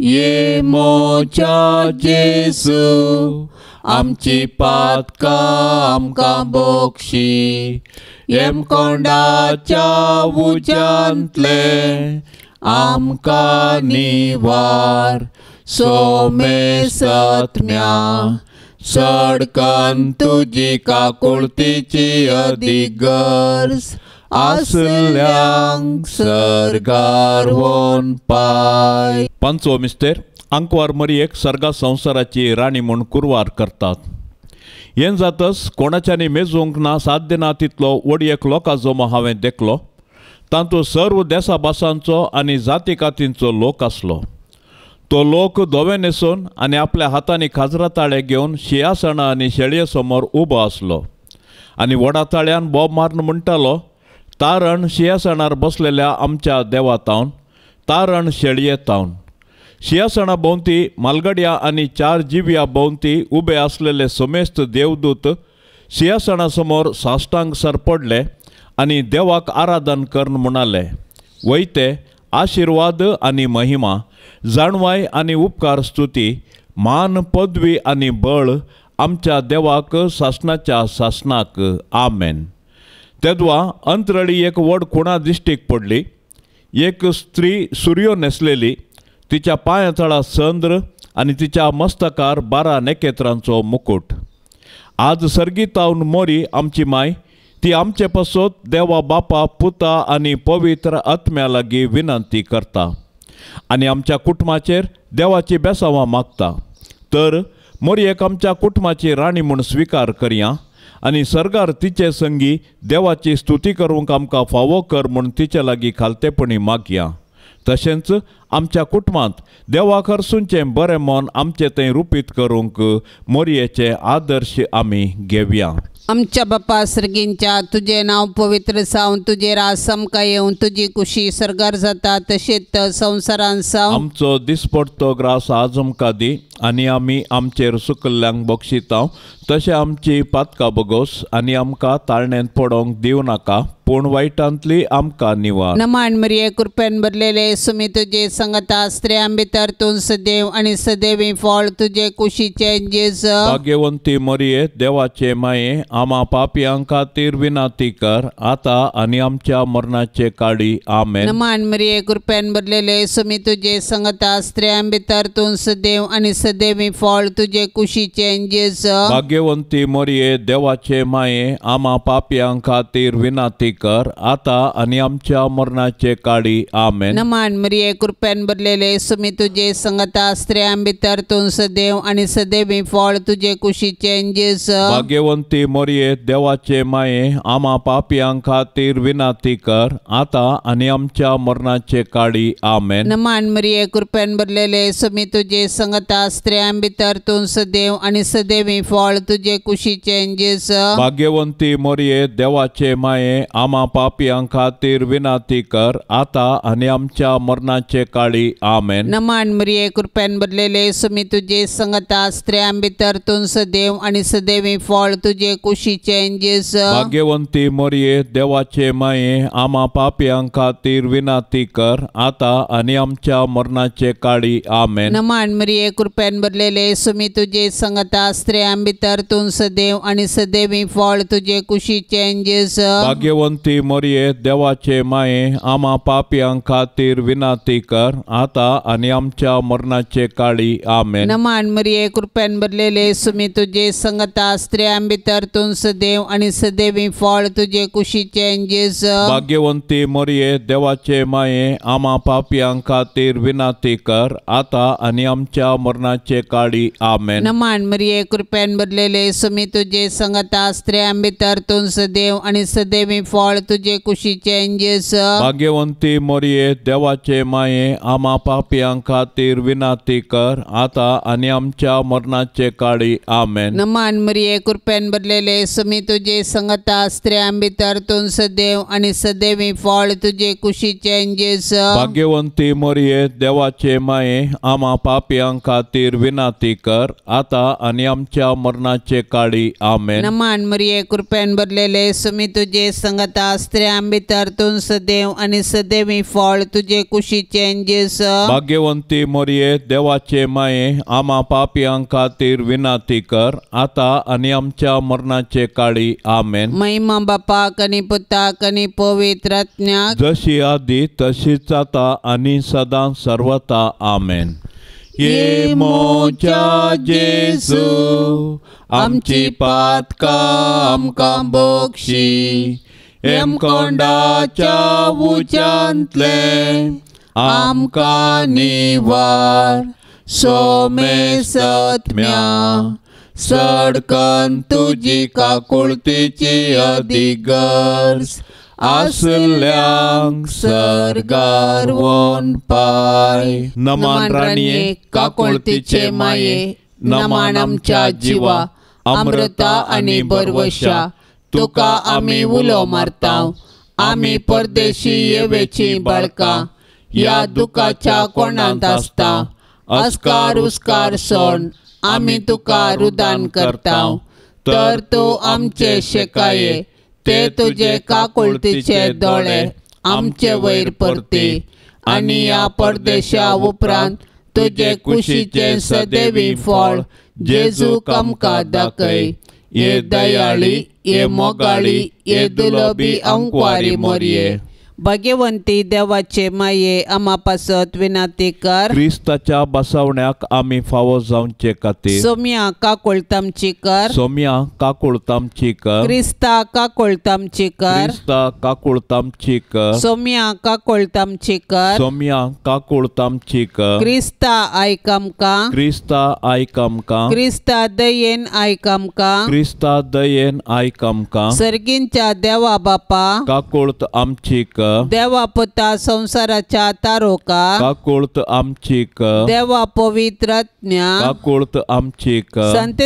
Speaker 2: ये मोच्या जेजू आमची पातकां आमकां बोक्षी, येमकोंडाच्या उज्यांतले आमकां निवार, सोमेसत्म्या सडकन तुजी काकुळतीची अदीक गरज आसल्यांक सर्गार वोन पाय. पांचवो मिस्तेर आंकवार मरियेक सर्गा संवसाराची राणी म्हूण कुरवार करतात. हें जातच कोणाच्यानी मेजूंक ना साध्य ना तितलो वडयेक लोकां जमो हांवें देखलो. तातूंत सर्व देसा भासांचो आनी जाती कातींचो लोक आसलो. तो लोक धवे न्हेसून आनी आपल्या हातांनी खाजरा ताळे घेवन शिंयासणां आनी शेळये समोर उबो आसलो आनी व्हडा ताळ्यान बोब मारून म्हणटालो, तारण शिंयासणार बसलेल्या आमच्या देवा तावन, तारण शेळये तावन. शिंयासणा भोंवती मालगड्या आनी चार जिव्या भोंवती उबे आसलेले समेस्त देवदूत शिंयासणा समोर साश्टांग सरपडले आनी देवाक आराधन करून म्हणाले, वयते आशिर्वाद आनी महिमा, जाणवाय आनी उपकार स्तुती, मान पदवी आनी बळ आमच्या देवाक सासणाच्या सासणाक. आमेन. तेदवा अंतरळी एक व्हड खुणा दिश्टीक पडली. एक स्त्री सुरयो न्हेसलेली, तिच्या पांया तळा चंद्र आनी तिच्या मस्तकार 12 नखेत्रांचो मुकूट. आज सर्गीतावन मोरी आमची माय ती आमचे पासत देवा बापा पुता आनी पवित्र आत्म्या लागीं विनंती करता आनी आमच्या कुटुंबाचेर देवाची बेसावां मागता. तर मोरयेक आमच्या कुटुंबाची राणी म्हूण स्विकार करया आनी सर्गार तिचे संगी देवाची स्तुती करूंक आमकां फावो कर म्हूण तिचे लागीं खालतेपणी मागया. तशेंच आमच्या कुटुंबांत देवाक हरसूंचें बरें मन आमचें थंय रुपीत करूंक मोरयेचे आदर्श आमी घेवया.
Speaker 1: आमच्या बापा सर्गींच्या तुजें नांव पवित्र जावं, तुजें राज आमकां येवं, तुजी कुशी सर्गार जाता तशेंच संवसारांत जावं.
Speaker 2: आमचो दिसपडतो ग्रास आज आमकां दी आनी आमी आमचेर सुकल्ल्यांक बक्षितांव तशें आमची पातकां बगोस आनी आमकां ताळण्यांत पडोवंक दिवं नाका, पूण वायटांतली आमकां निवार.
Speaker 1: नमान मरिये कृपेन भरलेले सुमी तुजे संगता, स्त्रियां भितर तूं सदैव आनी सदैवी फळ तुजे कुशीचें जेजू.
Speaker 2: भाग्यवंती मरिये देवाचे माये आमा पापयां खातीर विनंती कर आता आनी आमच्या मरणाचे काळी. आमेन.
Speaker 1: नमान मरिये कृपेन भरलेले सुमी तुजे संगता, स्त्रियां भितर तूं सदैव आनी सदैवी फळ तुजे कुशीचें जेजू.
Speaker 2: भाग्यवंती मरिये देवाचे माये आमा पापयां खातीर विनंती कर आता आनी आमच्या मरणाचे काळी आमेन।
Speaker 1: नमान मरिये कृपेन भरलेले सुमी तुजे संगता स्त्रियां भितर तूं सदैव आनी सदैवी फळ तुजे कुशीचे जेजू।
Speaker 2: भाग्यवंती मरिये देवाचे माये आमा पापयां खातीर विनंती कर आता आनी आमच्या मरणाचे काळी आमेन।
Speaker 1: नमान मरिये कृपेन भरलेले सुमी तुजे संगता स्त्रियां भितर तूं सदैव आनी सदैवी फळ तुजे कुशीचे जेजू।
Speaker 2: भाग्यवंती मरिये देवाचे माये आमा पापयां खातीर विनंती कर आता आनी आमच्या मरणाचे काळी आमेन।
Speaker 1: नमान मरिये कृपेन भरलेले सुमी तुजे संगता स्त्रियां भितर तूं सदैव आनी सदैवी फळ तुजे कुशीचे जेजू।
Speaker 2: भाग्यवंती मरिये देवाचे माये आमा पापयां खातीर विनंती कर आता आनी आमच्या मरणाचे काळी आमेन।
Speaker 1: नमान मरिये कृपेन भरलेले सुमी तुजे संगता स्त्रियां भितर तूं सदैव आनी सदैवी फळ तुजे कुशीचे जेजू।
Speaker 2: भाग्यवंती मरिये देवाचे माये आमा पापयां खातीर विनंती कर आता आनी आमच्या मरणाचे काळी आमेन।
Speaker 1: नमान मरिये कृपेन भरलेले सुमी तुजे संगता स्त्रियां भितर तूं सदैव आनी सदैवी फळ तुजे कुशीचे जेजू।
Speaker 2: भाग्यवंती मरिये देवाचे माये आमा पापयां खातीर विनंती कर आता आनी आमच्या मरणाचे काळी आमेन।
Speaker 1: नमान मरिये कृपेन भरलेले सुमी तुजे संगता स्त्रियां भितर तूं सदैव आनी सदैवी फळ तुजे कुशीचे जेजू।
Speaker 2: भाग्यवंती मरिये देवाचे माये आमा पापयां खातीर विनंती कर आता आनी आमच्या मरणाचे काळी आमेन।
Speaker 1: नमान मरिये कृपेन भरलेले सुमी तुजे संगता स्त्रियां भितर तूं सदैव आनी सदैवी फळ तुजे कुशीचे जेजू।
Speaker 2: भाग्यवंती मरिये देवाचे माये आमा पापयां खातीर विनंती कर आता आनी आमच्या मरणाचे काळी आमेन।
Speaker 1: नमान मरिये कृपेन भरलेले सुमी तुजे संगता स्त्रियां भितर तूं सदैव आनी सदैवी फळ तुजे कुशीचे जेजू।
Speaker 2: भाग्यवंती मरिये देवाचे माये आमा पापयां खातीर विनंती कर आता आनी आमच्या मरणाचे काळी आमेन।
Speaker 1: महिमा बापाक आनी पुताक आनी पवित्र आत्म्याक,
Speaker 2: जशी आदी तशीच आता आनी सदां सर्वता आमेन। ये मोच्या जेजू आमची पातकां आमकां बक्षी, हेमकोंडाच्या उच्यांतलें आमकां निवार, सोमेसत्म्या सडकन तुजी काकुळतीची अधिगर्ज आसल्यांक सर्गार वोन पाय। नमान राणये काकुळतीचे माये, नमान आमच्या जिवा अमृता आनी बरवशा, तुका आमी उलो मारता। आमी परदेशी येवेची बाळकां ह्या दुखाच्या कोणांत आसता, अस्कार उस्कार सोड आमी तुका रुदान करता। तर तूं आमचे शेकाये ते तुजे काकुळतीचे दोळे आमचे वयर परती आनी ह्या परदेशा उपरांत तुजे कुशीचे सदैवी फळ जेजूक आमकां दाखय। ये दयाळी, ये मोगाळी, ये दुलबी अंकवारी मोरये।
Speaker 1: भाग्यवंती देवाचे माये आमा पासत विनंती कर।
Speaker 2: क्रिस्ताच्या बसवण्याक आमी फावो जावचे खातीर
Speaker 1: सोम्या काकुळतामची कर।
Speaker 2: सोम्या काकुळतामची कर।
Speaker 1: क्रिस्ता काकुळतामची कर।
Speaker 2: क्रिस्ता काकुळतामची कर।
Speaker 1: सोम्या काकुळतामची कर।
Speaker 2: सोम्या काकुळतामची कर।
Speaker 1: क्रिस्ता आयक आमकां।
Speaker 2: क्रिस्ता आयक आमकां।
Speaker 1: क्रिस्ता दयेन आयक आमकां।
Speaker 2: क्रिस्ता दयेन आयक आमकां।
Speaker 1: सर्गींच्या देवा बापा
Speaker 2: काकुळत आमची कर।
Speaker 1: देवा पुता संसाराच्या तारोका
Speaker 2: काकुळत आमची कर।
Speaker 1: देवा पवित्र आत्म्या
Speaker 2: काकुळत आमची कर।
Speaker 1: संत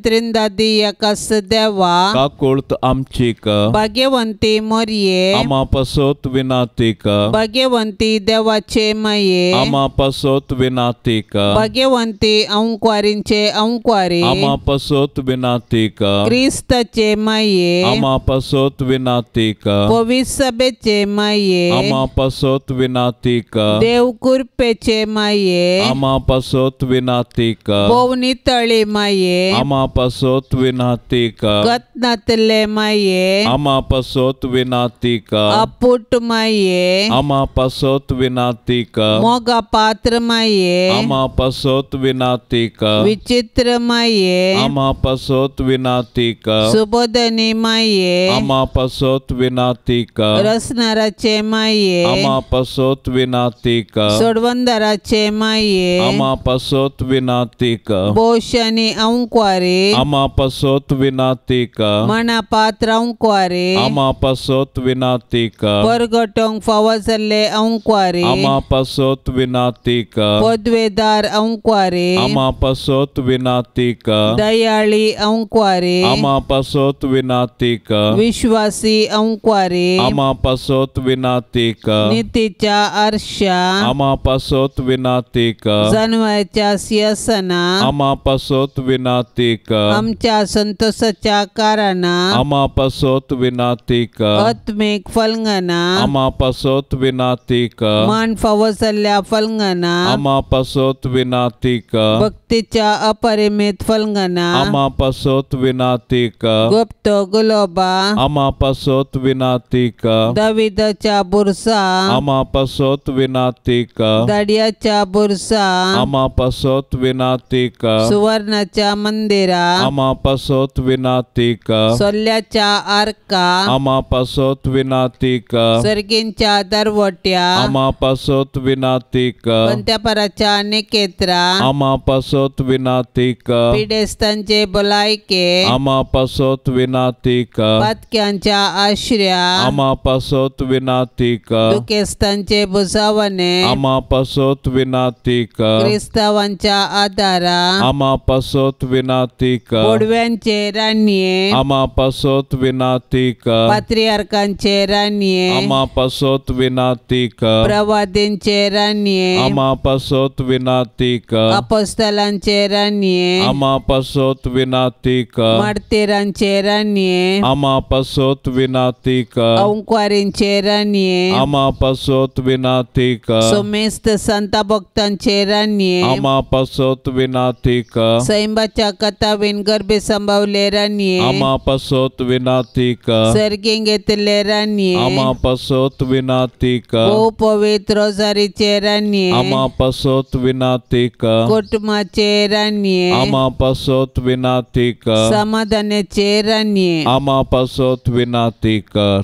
Speaker 1: त्रिंदादी एकास देवा
Speaker 2: काकुळत आमची कर।
Speaker 1: भाग्यवंती मोरये
Speaker 2: आमा पासत विनंती कर।
Speaker 1: भाग्यवंती देवाचे माये
Speaker 2: आमा पासत विनंती कर।
Speaker 1: भाग्यवंती अंकवारींचे अंकवारी
Speaker 2: आमा पासत विनंती कर।
Speaker 1: क्रिस्ताचे माये
Speaker 2: आमा पासत विनंती कर।
Speaker 1: पवित्र सभेचे माये माये
Speaker 2: आमा पासत विनाती कर
Speaker 1: देव कृपेचे माये
Speaker 2: आमा पासत विनाती कर
Speaker 1: भोव नितळी माये
Speaker 2: आमा पासत विनाती कर
Speaker 1: गतनातले माये
Speaker 2: आमा पासत विनाती कर
Speaker 1: अपुट माये
Speaker 2: आमा पासत विनाती कर
Speaker 1: मोगा पात्र माये
Speaker 2: आमा पासत विनाती कर
Speaker 1: विचित्र माये
Speaker 2: आमा पासत विनाती कर
Speaker 1: सुबोधनी माये
Speaker 2: आमा पासत विनाती कर
Speaker 1: रसनाराचे माये
Speaker 2: आमा पासत विनाती कर
Speaker 1: सोडवंदराचे माये
Speaker 2: आमा पासत विनाती कर
Speaker 1: बोशनी अंक्वारे
Speaker 2: आमा पासत विनाती कर
Speaker 1: मना पात्र अंक्वारे
Speaker 2: आमा पासत विनाती कर
Speaker 1: परगटोंक फावो जाल्ले अंक्वारे
Speaker 2: आमा पासत विनाती कर
Speaker 1: पदवेदार अंक्वारे
Speaker 2: आमा पासत विनाती कर
Speaker 1: दयाळी अंक्वारे
Speaker 2: आमा पासत विनाती कर
Speaker 1: विश्वासी अंक्वारे
Speaker 2: आमा पासत विनाती कर
Speaker 1: नितीच्या आरशा
Speaker 2: आमा पासत विनाती कर
Speaker 1: जनवाच्या सिंहासना
Speaker 2: आमा पासत विनाती कर
Speaker 1: आमच्या संतोषाच्या कारणां
Speaker 2: आमा पासत विनाती कर
Speaker 1: आत्मीक फलंगना
Speaker 2: आमा पासत विनाती कर
Speaker 1: मान फावो जाल्ल्या फलंगना
Speaker 2: आमा पासत विनाती कर
Speaker 1: भक्तीच्या अपरिमित फलंगना
Speaker 2: आमा पासत विनाती कर
Speaker 1: गुप्त गुलोबा
Speaker 2: आमा पासत विनाती कर
Speaker 1: दाविदाच्या बुरसा
Speaker 2: आमा पासत विनाती कर
Speaker 1: दाडियाच्या बुरसा
Speaker 2: आमा पासत विनाती कर
Speaker 1: सुवर्णाच्या मंदिरा
Speaker 2: आमा पासत विनाती कर
Speaker 1: सोल्ल्याच्या आरका
Speaker 2: आमा पासत विनाती कर
Speaker 1: सर्गींच्या दरवट्या
Speaker 2: आमा पासत विनाती कर
Speaker 1: पंत्यापराच्या निकेत्रा
Speaker 2: आमा पासत विनाती कर
Speaker 1: पिडेस्तांचे भलायके
Speaker 2: आमा पासत विनाती कर
Speaker 1: पातक्यांच्या आश्र्या
Speaker 2: आमा पासत विनाती कर
Speaker 1: दुखेस्तांचे बुजावणे
Speaker 2: आमा पासत विनाती कर
Speaker 1: क्रिस्तावांच्या आदारा
Speaker 2: आमा पासत विनाती कर
Speaker 1: बोडव्यांचे राणये
Speaker 2: आमा पासत विनाती कर
Speaker 1: पात्रियार्कांचे राणये
Speaker 2: आमा पासत विनाती कर
Speaker 1: प्रवादींचे राणये
Speaker 2: आमा पासत विनाती कर
Speaker 1: अपोस्तलांचे राणये
Speaker 2: आमा पासत विनाती कर
Speaker 1: मार्तीरांचे राणये
Speaker 2: आमा पासत विनाती कर
Speaker 1: अंक्वारींचे राणये
Speaker 2: आमा पासत विनाती कर
Speaker 1: सोमेस्त संता भक्तांचे राणये
Speaker 2: आमा पासत विनाती कर
Speaker 1: सैंबाच्या कथावीन गर्भे संभावले राणये
Speaker 2: आमा पासत विनाती कर
Speaker 1: सर्गींग घेतले राणये
Speaker 2: आमा पासत विनाती कर
Speaker 1: भोव पवित्र रोजारीचे राणये
Speaker 2: आमा पासत विनाती कर
Speaker 1: कुटुंबाचे राणये
Speaker 2: आमा पासत विनाती कर
Speaker 1: समाधानाचे राणये
Speaker 2: आमा पासत विनाती कर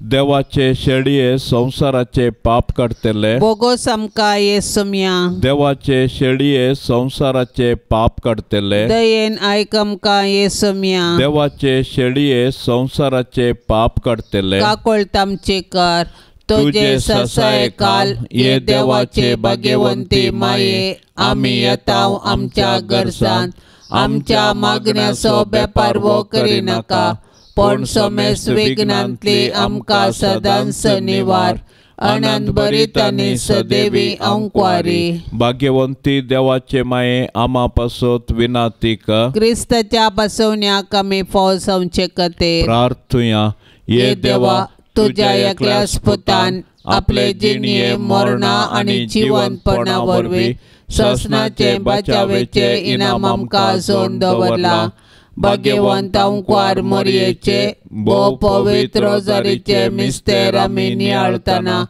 Speaker 2: देवाचे शेळये संवसाराचे पाप काडटले
Speaker 1: बोगोस आमकां येसुम्या
Speaker 2: देवाचे शेळये संवसाराचे पाप काडटले
Speaker 1: दयेन आयक आमकां येसुम्या
Speaker 2: देवाचे शेळये संवसाराचे पाप काडटले
Speaker 1: काकोळत आमचे कर तुझे ससाय काल ये देवाचे भाग्यवंती माये आमी येताव आमच्या गरजान आमच्या मागण्याचो बेपारवो करिनाका पण सोमेस विघ्नांतली आमकां सदांच निवार आनंद भरीत आनी सदेवी अंक्वारी
Speaker 2: भाग्यवंती देवाचे माये आमा पासत विनाती कर
Speaker 1: क्रिस्ताच्या बसवण्याक आमी फौज जावचे खातीर
Speaker 2: प्रार्थुया
Speaker 1: ये देवा तुझ्या एकल्याच पुतान आपले जिणये मरणा आनी जिवंतपणा वरवीं ससनाचे बचावेचे इनाम आमकां जोडून दवरला भाग्यवंत अंक्वार मोरयेचे भोव पवित्र रोजारीचे मिस्तेर आमी नियाळतना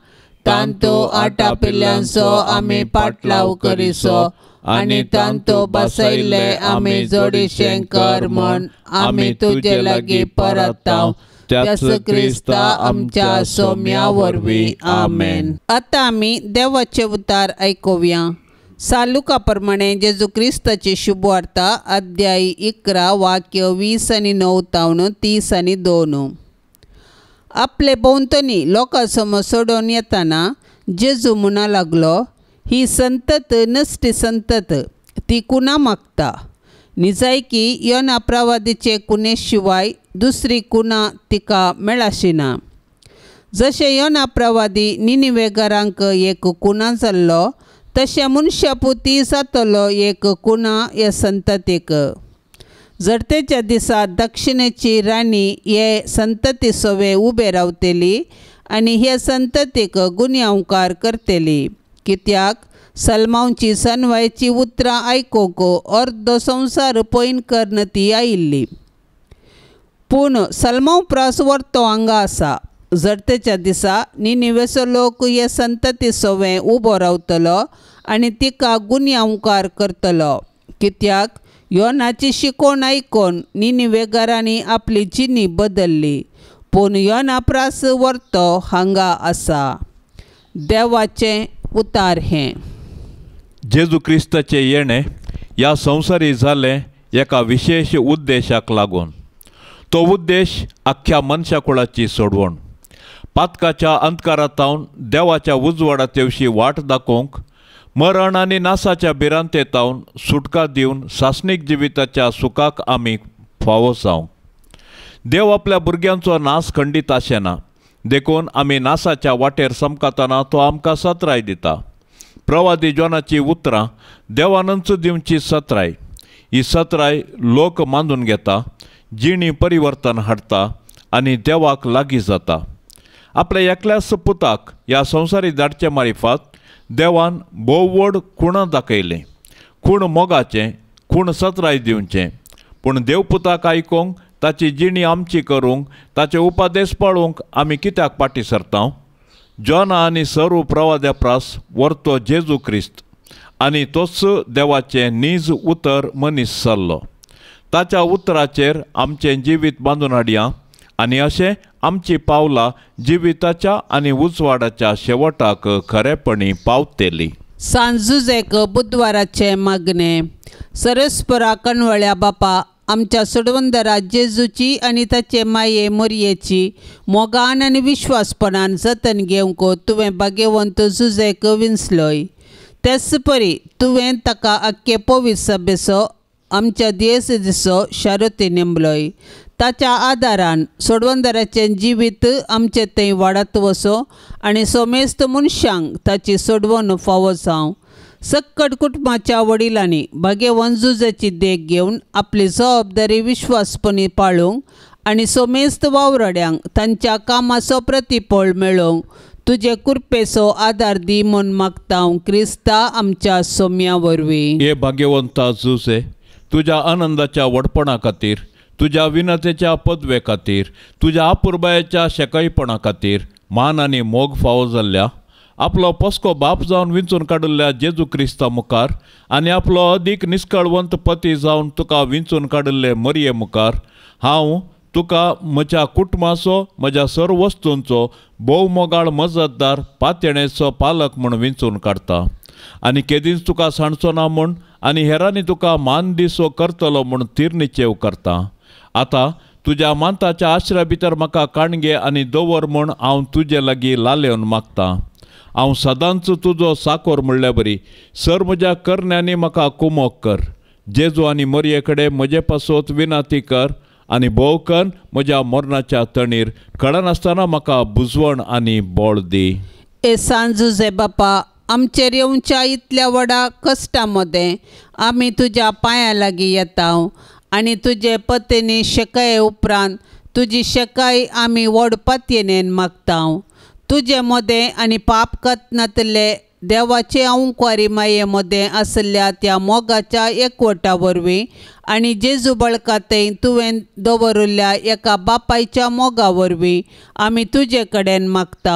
Speaker 1: तांतू आटापिल्ल्यांचो आमी पाटलाव करिसो आनी तांतू बसयल्ले आमी जोडीशें कर म्हण आमी तुजे लागीं परताव त्याच क्रिस्ता आमच्या सोम्या वरवीं आमेन. आतां आमी देवाचे उतार आयकुया. सालुका प्रमाणे जेजू क्रिस्ताची शुभवार्ता अध्याय 11 वाक्य 20 आनी 9 तावन 30 आनी 2. आपले भोंवतणी लोकां समोर सोडून येताना जेजू म्हणा लागलो, ही संतत नश्टी संतत ती कुणा मागता? निजायकी योना प्रवादीचे कुणे शिवाय दुसरी कुणा तिका मेळाशिना. जशें योना प्रवादी निनिवेगरांक एक कुणा जाल्लो तशें मनशापुती जातलो एक कुणा ह्या संततीक. जडतेच्या दिसा दक्षिणेची राणी हे संतती सोवे उबे रावतली आनी हे संततीक गुन्यांवकार करतली. कित्याक सलमांवची सनवायची उतरां आयकूंक अर्दो संवसार पयन करून ती आयिल्ली. पूण सलमांव प्रास वर्तो हांगा आसा. जडतेच्या दिसा निनिवेचो लोक हे संतती सवें उबो रावतलो आनी तिका गुन्यांवकार करतलो. कित्याक योनाची शिकोवण आयकून निनिवेगारांनी आपली जिणी बदल्ली. पूण योना प्रास वर्तो हांगा आसा. देवाचें उतार हें.
Speaker 2: जेजू क्रिस्ताचें येणें ह्या संवसारी जालें एका विशेश उद्देशाक लागून. तो उद्देश आख्ख्या मनशा कुळाची सोडवण, पातकाच्या अंधकारांत देवाच्या उजवाडा तेवशी वाट दाखोवंक, मरण आनी नासाच्या भिरांतेतावन सुटका दिवन सासणीक जिविताच्या सुखाक आमी फावो जावंक. देव आपल्या भुरग्यांचो नास खंडीत आशेना, देखून आमी नासाच्या वाटेर समकातना तो आमकां सत्राय दिता. प्रवादी जॉनाची उतरां देवानूच दिवची सत्राय. ही सत्राय लोक मानून घेता, जिणी परिवर्तन हाडटा आनी देवाक लागीं जाता. आपल्या एकल्याच पुताक ह्या संवसारी धाडचे मारिफात देवान भोव व्हड खुणां दाखयलें. खूण मोगाचें, खूण सत्राय दिवचें. पूण देवपुताक आयकूंक, ताची जिणी आमची करूंक, ताचे उपादेश पाळूंक आमी कित्याक फाटीं सरता? जॉना आनी सर्व प्रवाद्या प्रास वर्तो जेजू क्रिस्त आनी तोच देवाचें नीज उतर मनीस जाल्लो. ताच्या उतराचेर आमचें जिवीत बांदून हाडया आनी अशें आमची पावलां जिविताच्या आनी उजवाडाच्या शेवटाक खरेपणी पावतली.
Speaker 1: सांजुजेक बुधवाराचें मागणें. सरस्परा कणवळ्या बापा, आमच्या सोडवंदरा जेजूची आनी ताचे माये मोरयेची मोगान आनी विश्वासपणान जतन घेवंक तुवें भाग्यवंत जुजेक विंचलोय. तेच परी तुवें ताका आख्खे पवित्र सभेचो आमच्या दियेसेचो शारती नेमलोय. ताच्या आदारान सोडवंदराचें जिवीत आमचे थंय वाडत वचो आनी सोमेस्त मनशांक ताची सोडवण फावो जावं. सक्कड कुटुंबाच्या वडिलांनी भाग्यवंत जुजेची देख घेवन आपली जबाबदारी विश्वासपणी पाळूंक आनी सोमेस्त वावराड्यांक तांच्या कामाचो प्रतिफळ मेळोवंक तुजे कृपेचो आदार दी म्हूण मागता हांव क्रिस्ता आमच्या सोम्या वरवीं.
Speaker 2: हे भाग्यवंता जुजे, तुज्या आनंदाच्या व्हडपणा खातीर, तुज्या विनतेच्या पदवे खातीर, तुज्या अपुरबायेच्या शेकायपणा खातीर मान आनी मोग फावो जाल्ल्या आपलो पस्को बाप जावन विंचून काडिल्ल्या जेजू क्रिस्ता मुखार आनी आपलो अदीक निस्कळवंत पती जावन तुका विंचून काडिल्ले मरये मुखार हांव तुका म्हज्या कुटुंबाचो, म्हज्या सर्व वस्तूंचो भोव मोगाळ मजतदार पातयेणेचो पालक म्हूण विंचून काडटा आनी केदींच तुका सांडचो ना म्हूण आनी हेरांनी तुका मान दिसो करतलो म्हूण तिरनिचेव करता. आतां तुज्या मानताच्या आश्रया भितर म्हाका काणगे आनी दवर म्हूण हांव तुजे लागीं लालेवन मागता. हांव सदांच तुजो साकोर म्हणल्या बरी सर म्हज्या करण्यांनी म्हाका कुमोक कर. जेजू आनी मरये कडेन म्हजे पासत विनाती कर आनी भोव कर म्हज्या मरणाच्या तणीर कळनासतना म्हाका बुजवण आनी बळ दी.
Speaker 1: ए सांजुजे बापा, आमचेर येवच्या इतल्या व्हडा कश्टा मदें आमी तुज्या पांयां लागीं येता आनी तुजे पतीनी शेकाये उपरांत तुजी शेकाय आमी व्हड पातयेन मागता. तुजे मदें आनी पाप कतनातले देवाचे अंकुरी माये मदें आशिल्ल्या त्या मोगाच्या एकवटा वरवीं आनी जेजू बळकातय तुवें दवरिल्ल्या एका बापायच्या मोगा वरवीं आमी तुजे कडेन मागता.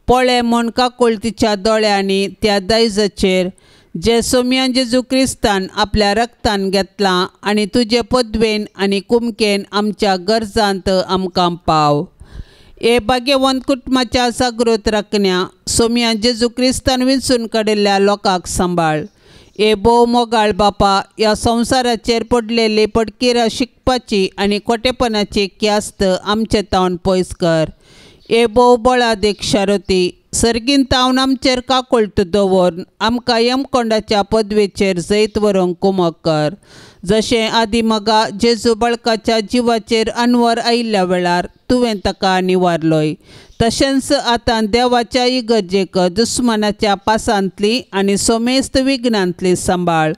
Speaker 1: पळय म्हूण काकुळतीच्या दोळ्यांनी त्या दायजाचेर जे सोम्या जेजू क्रिस्तान आपल्या रक्तान घेतलां आनी तुजे पदवेन आनी कुमकेन आमच्या गरजांत आमकां पाव. हे भाग्यवंत कुटुंबाच्या जागृत राखण्या सोम्या जेजू क्रिस्तान विंचून काडिल्ल्या लोकांक सांबाळ. हे भोव मोगाळ बापा, ह्या संवसाराचेर पडलेली पडकिरां शिकपाची आनी खोटेपणाची क्यास्त आमचे तावन पयस कर. हे भोव बळादीक शारती, सर्गीन तावन आमचेर काकुळट दवरून आमकां यमकोंडाच्या पदवेचेर जैत व्हरूंक कुमक कर. जशें आदी मगा जेजू बळकाच्या जिवाचेर अनवर आयिल्ल्या वेळार तुवें ताका निवारलोय, तशेंच आतां देवाच्या इगर्जेक दुस्मानाच्या पासांतली आनी सोमेस्त विघ्नांतली सांबाळ.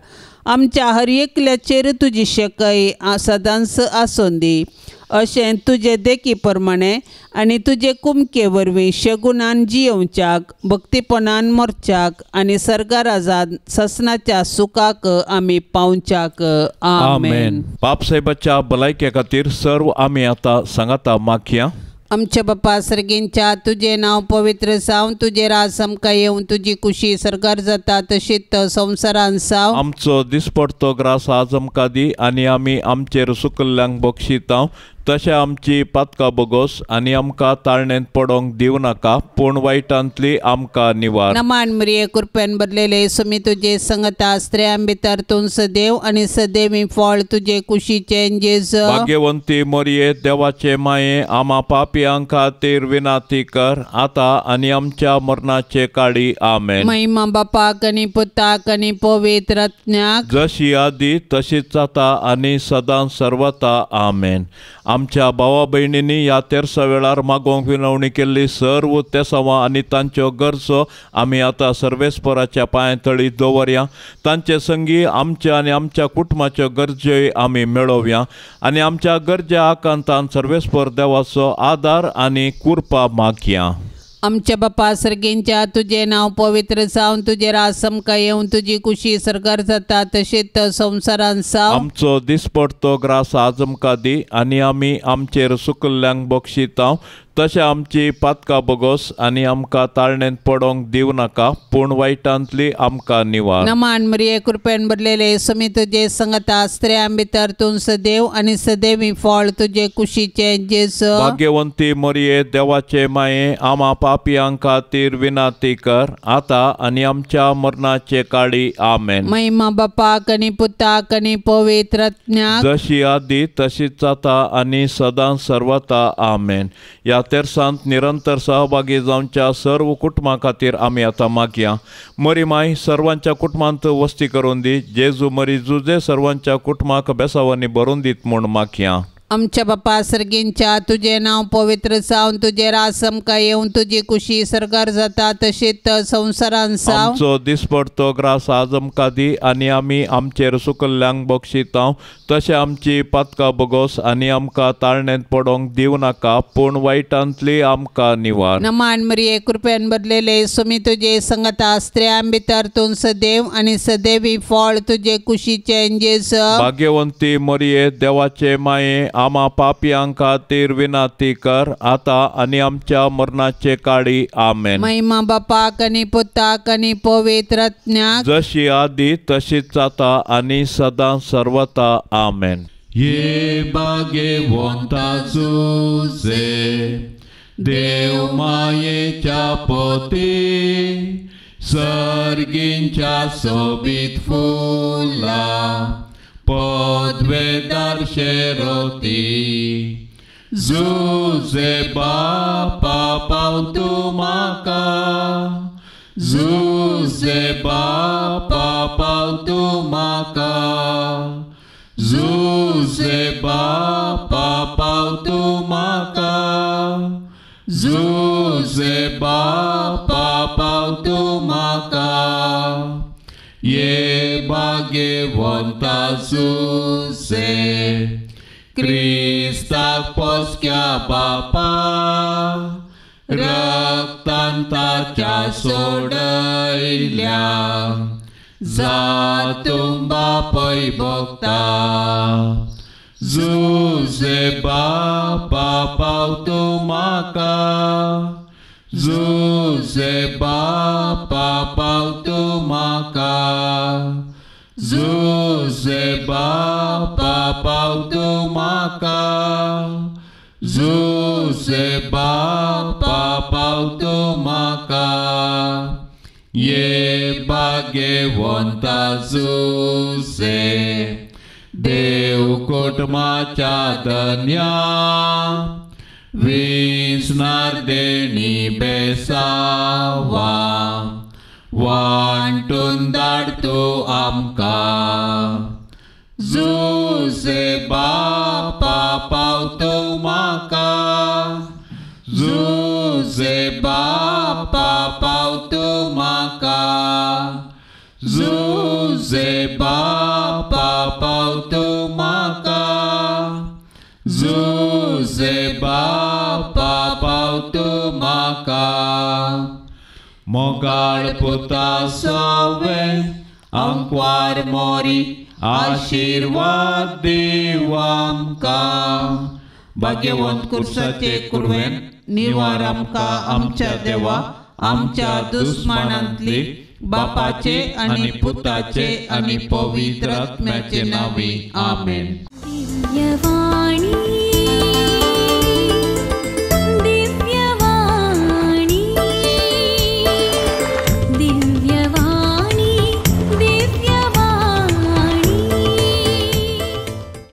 Speaker 1: आमच्या हर एकल्याचेर तुजी शेकय सदांच आसूं दी. अशें तुजे देखी प्रमाणे आनी तुजे कुमके वरवीं शगुनान जियोवच्याक भक्तीपणान मरच्याक आनी सर्गाराजान ससनाच्या सुखाक आमी पावच्याक. आमेन.
Speaker 2: बापसाहेबाच्या भलायके खातीर सर्व आमी आतां सांगाता मागया.
Speaker 1: आमच्या बापा सर्गींच्या तुजें नांव पवित्र जावं, तुजें राज आमकां येवं, तुजी कुशी सरकार जाता तशीच संवसारान जावं.
Speaker 2: आमचो दिसपडतो ग्रास आज आमकां दी आनी आमी आमचेर सुकल्ल्यांक बक्षितांव तशें आमची पातकां बोगोस आनी आमकां ताळणेंत पडोंक दिवं नाका पूण वायटांतली आमकां निवार.
Speaker 1: नमान मरिये कृपेन भरलेले सुमी तुजे संगता, स्त्रियां भितर तूं सदैव आनी सदैवी फळ तुजे कुशीचें जेजू.
Speaker 2: भाग्यवंती मरिये देवाचे माये आमा पापयां खातीर विनाती कर आतां आनी आमच्या मरणाचे काळी. आमेन.
Speaker 1: महिमा बापाक आनी पुताक आनी पवित्र आत्म्याक,
Speaker 2: जशी आदी तशीच आतां आनी सदां सर्वता. आमेन. आमच्या भावा भयणींनी ह्या तेरसा वेळार मागोवंक विनवणी केल्ली सर्व तेसांवां आनी तांच्यो गरजो आमी आतां सर्वेस्पराच्या पांयां तळी दवरया. तांचे संगी आमच्या आनी आमच्या कुटुंबाच्यो गरज्योय आमी मेळोवया आनी आमच्या गरज्या आकांतान सर्वेस्पर देवाचो आदार आनी कृपा मागया.
Speaker 1: आमच्या बापा सर्गींच्या तुजें नांव पवित्र जावं, तुजें राज आमकां येवं, तुजी कुशी सरकार जाता तशीच संवसारान जावं.
Speaker 2: आमचो दिसपडतो ग्रास आज आमकां दी आनी आमी आमचेर सुकल्ल्यांक बक्षितांव तशें आमची पातकां बोगोस आनी आमकां ताळणेंत पडोंक दिवं नाका पूण वायटांतली आमकां निवार.
Speaker 1: नमान मरिये कृपेन भरलेले सुमी तुजे संगता, स्त्रियां भितर तूं सदैव आनी सदैवी फळ तुजे कुशीचें जेजू.
Speaker 2: भाग्यवंती मरिये देवाचे माये आमा पापयां खातीर विनाती कर आतां आनी आमच्या मरणाचे काळी. आमेन.
Speaker 1: महिमा बापाक आनी पुताक आनी पवित्र आत्म्याक,
Speaker 2: जशी आदी तशीच आतां आनी सदां सर्वता. आमेन. ह्या तेरसांत निरंतर सहभागी जावच्या सर्व कुटुंबां खातीर आमी आतां मागया. मरी माय सर्वांच्या कुटुंबांत वस्ती करून दी. जेजू मरी जुजे सर्वांच्या कुटुंबाक बेसावांनी भरून दीत म्हूण मागया.
Speaker 1: आमच्या बापा सर्गींच्या तुजें नांव पवित्र जावं, तुजें राज आमकां येवं, तुजी कुशी सरकार जाता तशीच संवसारान जावं.
Speaker 2: आमचो दिसपडतो ग्रास आज आमकां दी आनी आमी आमचेर सुकल्ल्यांक बक्षितांव तशें आमची पातकां बोगोस आनी आमकां ताळणेंत पडोंक दिवं नाका पूण वायटांतली आमकां निवार.
Speaker 1: नमान मरिये कृपेन भरलेले सुमी तुजे संगता, स्त्रियां भितर तूं सदैव आनी सदैवी फळ तुजे कुशीचें जेजू.
Speaker 2: भाग्यवंती मरिये देवाचे माये आमा पापयां खातीर विनाती कर आतां आनी आमच्या मरणाचे काळी. आमेन.
Speaker 1: महिमा बापाक आनी पुताक आनी पवित्र आत्म्याक,
Speaker 2: जशी आदी तशीच आतां आनी सदां सर्वता. आमेन. हे भाग्यवंता जुजे देव मायेच्या पोती सर्गींच्या सोबीत फुला पदवेदार शेरोती जुजे बापा पाव तूं म्हाका, जुजे बापा पाव तूं म्हाका, जुजे बापा पाव तूं म्हाका, जुजे बापा पाव तूं म्हाका. ये भाग्यवंता जुजे क्रिस्ताक पोसक्या बापा रक्तान ताच्या सोडयल्या जातूं बापय भोगता. जुजे बापा पाव तूं म्हाका, जुजे बापा पाव तूं म्हाका, जुजे बापा पाव तूं म्हाका, जुजे बापा पाव तूं म्हाका. ये भाग्यवंता जुजे देव कुटुंबाच्या धन्या विसनार देणी बेसावा वांटून धाड तूं आमकां. जुजे बापा पाव तूं म्हाका, जुजे बापा पाव तूं म्हाका, जुजे बापा पाव तूं म्हाका, जुजे
Speaker 1: जुजे बापा पावतू म्हाका. मोगाळ पुता सवे आंकवार मोरी आशिर्वाद दीव आमकां. भाग्यवंत कुर्साचे कुरवेन निवार आमकां आमच्या देवा आमच्या दुस्मानांतली बापाचे आनी पुताचे आनी पवित्र आत्म्याचे नांवी. आमेन.
Speaker 3: दिव्यवाणी.